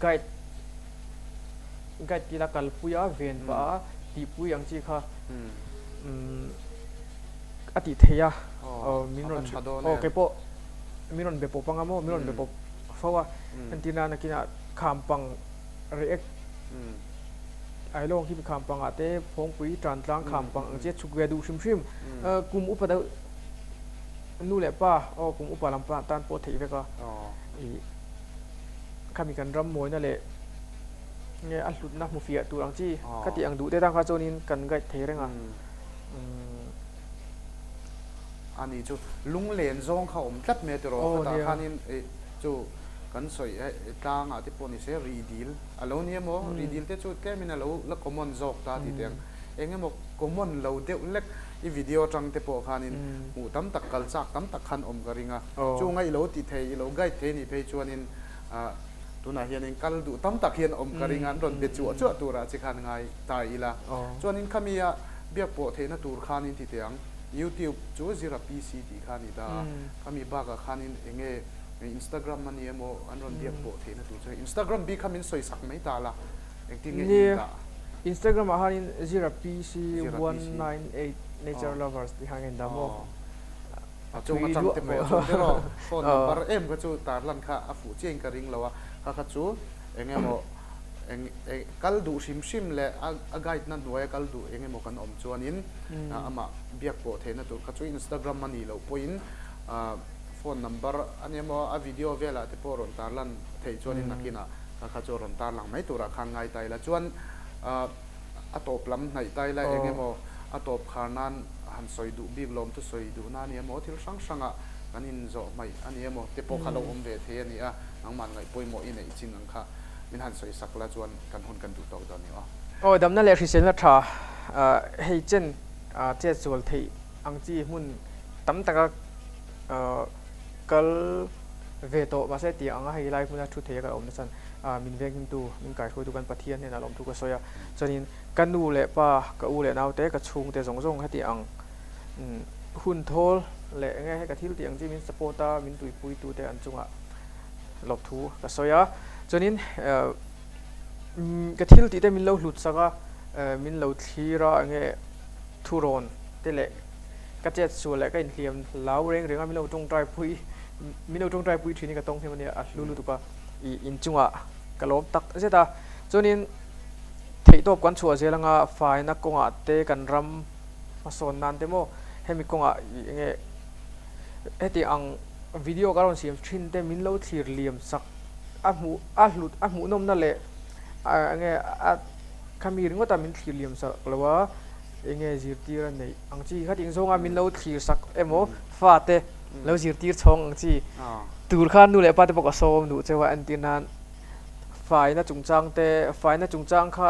guide guide tila kalpui a, ven pah a, tihpui ang chi kha a tih theih a. Min rawn aw kei pawh min rawn be pawp anga maw, min rawn be pawp fo a. Entirna nakinah khampang react Ailawng khi khampangah te Phawngpui Tantlang khampang ang chi a chhuk ve duh hrim hrim. Kum upa deuh Nu leh pa aw kum upa lam tan pawh theih vek a, ih khami kan ram mawina leh nge a hlutna hmu fiah tur ang chi ka tih ang duh te tan kha chuanin kan guide thei reng a. A ni chu lunglen zawng kha awm tlat mai a tiraw khatah khanin ih chu kan sawi tlangah te pawh ni se rih dil a lo ni emaw rih dil te chu tlemin a lo la common zawk ta tih te ang eng emaw common lo deuh lek I video atang te pawh khanin hmuh tam tak kal chak tam tak khan awm ka ring a, chunga i lo ti thei, i lo guide thei nih phei chuanin tunah hianin kal duh tam tak hian awm ka ring a, an rawn be chuah chuah turah che khan ngai ta ila. Chuanin khami a biak pawh theihna tur khanin ti teh ang, YouTube chu zira PC tih kha a ni ta a, khami bakah khanin eng nge Instagram a ni emaw an rawn biak pawh theihna tur chu hei Instagram bik kha min sawi sak mai ta la. Engtin nge i dah? Instagram ah hianin Zira PC 198 Nature Lovers tih khan ka indah maw? A chung atang te pawh chuan te rawh phone number em kha chu tarlan kha a fuh chiah in ka ring lo a, kha kha chu eng emaw eng kal duh hrim hrim leh a guide na hnuaia kal duh eng emaw kan awm chuanin amah biak pawh theihna tur kha chu Instagram a nih loh pawhin phone number a nia maw a video velah te pawh rawn tarlan theih chuanin nakinah Kha kha chu rawn tarlang mai turah khan ngai ta ila chuan a tawp lam hnaih ta ila eng emaw a tawp khar nan han sawi duh bik lawm chu sawi duh na a ni emaw thil hrang hrangah kan inzawh hmaih a ni emaw te pawh kha lo awm ve thei a ni a, nangmah ngaih pawimawh i neih chin ang kha min han sawi sak la chuan kan hun kan duh tawk dawn a ni aw. Aw damna leh hriselna tha hei chen chet sual theih ang chi hmun tam taka kal ve tawh mahse tih anga hei lai hmuna thu thei a kan awm nasa min venghimtu min kaihruaitu kan Pathian hnenah lawmthu ka sawi a chuanin ka nu leh pa ka u leh naute ka chhungte zawng zawng heti ang hun thawl leh enge hei ka thil tih ang chi min support a min tuipuitute an chungah lawmthu ka sawi a chuanin ka thil tih te min lo hlut sak a min lo thlir a enge thurawn te leh ka chet sual leh ka inhliam hlau reng reng a min lo tawngtai pui min lo tawngtai pui thin hi ka tawng hnem ania a hlu lutuk a ih inchungah ka lawm tak zet a chuanin theihtawp kan chhuah zel anga faina kawngah te kan ram hmasawn nan te maw hemi kawngah ih enge heti ang video ka rawn siam thin te min lo thlir liam sak a hmuh a hlut a hmuhnawmna leh enge a khami ringawta min thlir liam sak lo a. Enge zirtir a neih ang chi kha ting zawnga min lo thlir sak emaw fate lo zirtir chhawng ang chi tur khan nu leh pa te pawh ka sawm duh cheu a entir nan faina chungchang te faina chungchang kha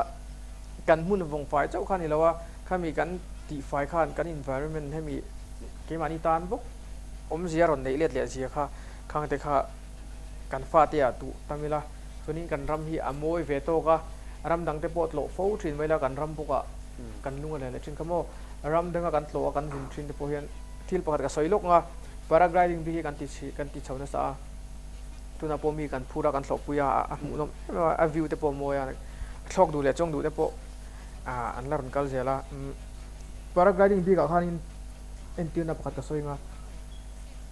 kan hmun vawng fai chauh kha a ni lo a khami kan tih fai khan kan environment hemi keimahni tan bawk awmzia rawn neih let leh zia kha khang te kha kan fate ah duh tam ila chuanin kan ram hi a mawi ve tawk a ram dang te pawh tlawh fo thin mai ila kan ram bawk ah kan lung a len leh thin kha maw ram danga kan tlawh a kan zin thin te pawh hian thil pakhat ka sawi lawk ang a paragliding bik hi kan ti chhi kan ti chho nasa a tunah pawh mi kan phur a kan thlawhpui a a hmuh nawm em em a a view te pawh a mawi a thlawk duh leh chuang duh te pawh ah an la rawn kal zel a paragliding bikah khanin entirna pakhat ka sawi ang a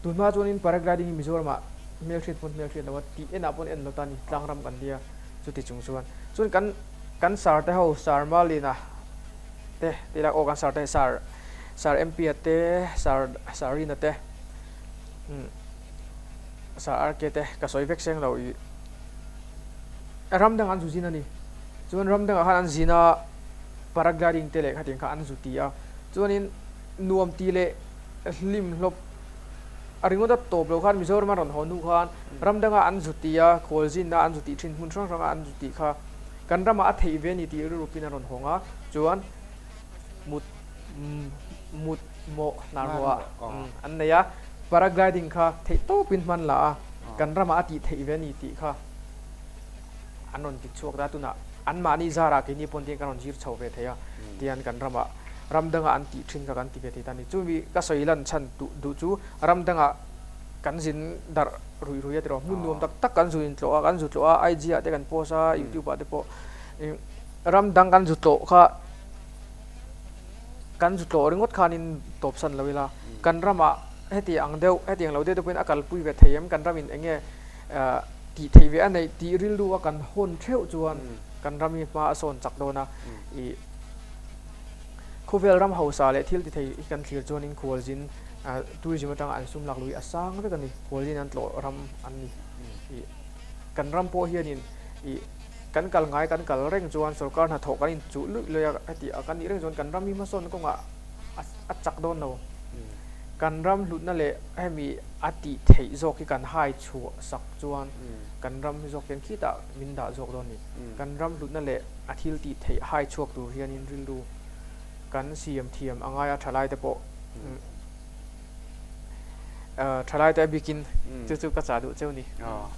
tunhma chuanin paragliding hi Mizoramah hmelhriat pawn hmelhriat lo a tih enah pawn en lo ta a ni tlang ram kan nia chuti chung chuan chuan kan Kan sar te ho Sir Malina te tih lak aw kan sar te Sir Sir MP-a te Sir Sir Rina te umm Sir RK te ka sawi vek seng lo ih ram dangah an zu zin a ni chuan ram dangah khan an zin a paragliding te leh khatiang kha an zu ti a chuanin nuam ti leh hlim hlawp a ringawt a tawp lo khan Mizoram a rawn haw hnu khan ram dangah an zu ti a khawl zinna an zu tih thin hmun hrang hranga an zu tih kha Kan ramah a theih ve a ni tih rilrupin a rawn hawng a, chuan mut mut mawh hnar hmuhah an nei a, paragliding kha theih tawpin hman la a, kan ramah a tih theih ve a ni tih kha an rawn ti chhuak ta a, tunah anmahni zarah keini pawn tiang kan rawn zir chho ve thei a, tihian kan ramah ram danga an tih thin kha kan ti ve thei ta a ni. Chumi ka sawi lan chhan duh chu ram dangah. Kan zin darh ruih ruih a tiraw, hmun nuam tak tak kan zu intlawh a, kan zu tlawh a, IG ah te kan post a, YouTube ah te pawh ram dang kan zu tlawh kha kan zu tlawh ringawt khanin tawp san lo ila, kan ramah heti ang deuh, heti ang lo deuh te pawhin a kalpui ve thei em, kan ramin eng nge tih theih ve a neih tih rilru a kan hawn theuh chuan kan ram hi hma a sawn chak dawn a, ih khawvel ram hausa leh thil ti thei hi kan thlir chuanin khualzin Tourism atanga an sum lak lui a sang vek a ni. Khualzin an tlawh ram an ni. Ih kan ram pawh hianin ih kan kal ngai kan kal reng chuan sorkar hnathawh kan inchuh luih luih a heti a kan nih reng chuan kan ram hi hmasawn kawngah a a chak dawn lo. Kan ram hlutna leh hemi a tih theih zawk hi kan hai chhuah sak chuan kan ram hi zawk hian khitah min dah zawk dawn a ni. Kan ram hlutna leh a thil tih theih hai chhuak tur hianin rilru kan siam thiam a ngai a thalai te pawh thalai te a bikin chu chu ka chah duh cheu ni.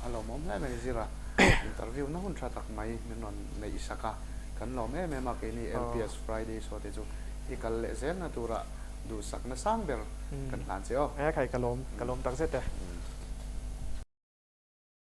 A lawmawm hle mai Zira, interview na hun tha tak mai min rawn neih sak a, kan lawm em em a keini LPS Friday show te chu i kal leh zel na tura duhsakna sang ber kan hlan che aw. He khai ka lawm, ka lawm tak zet e.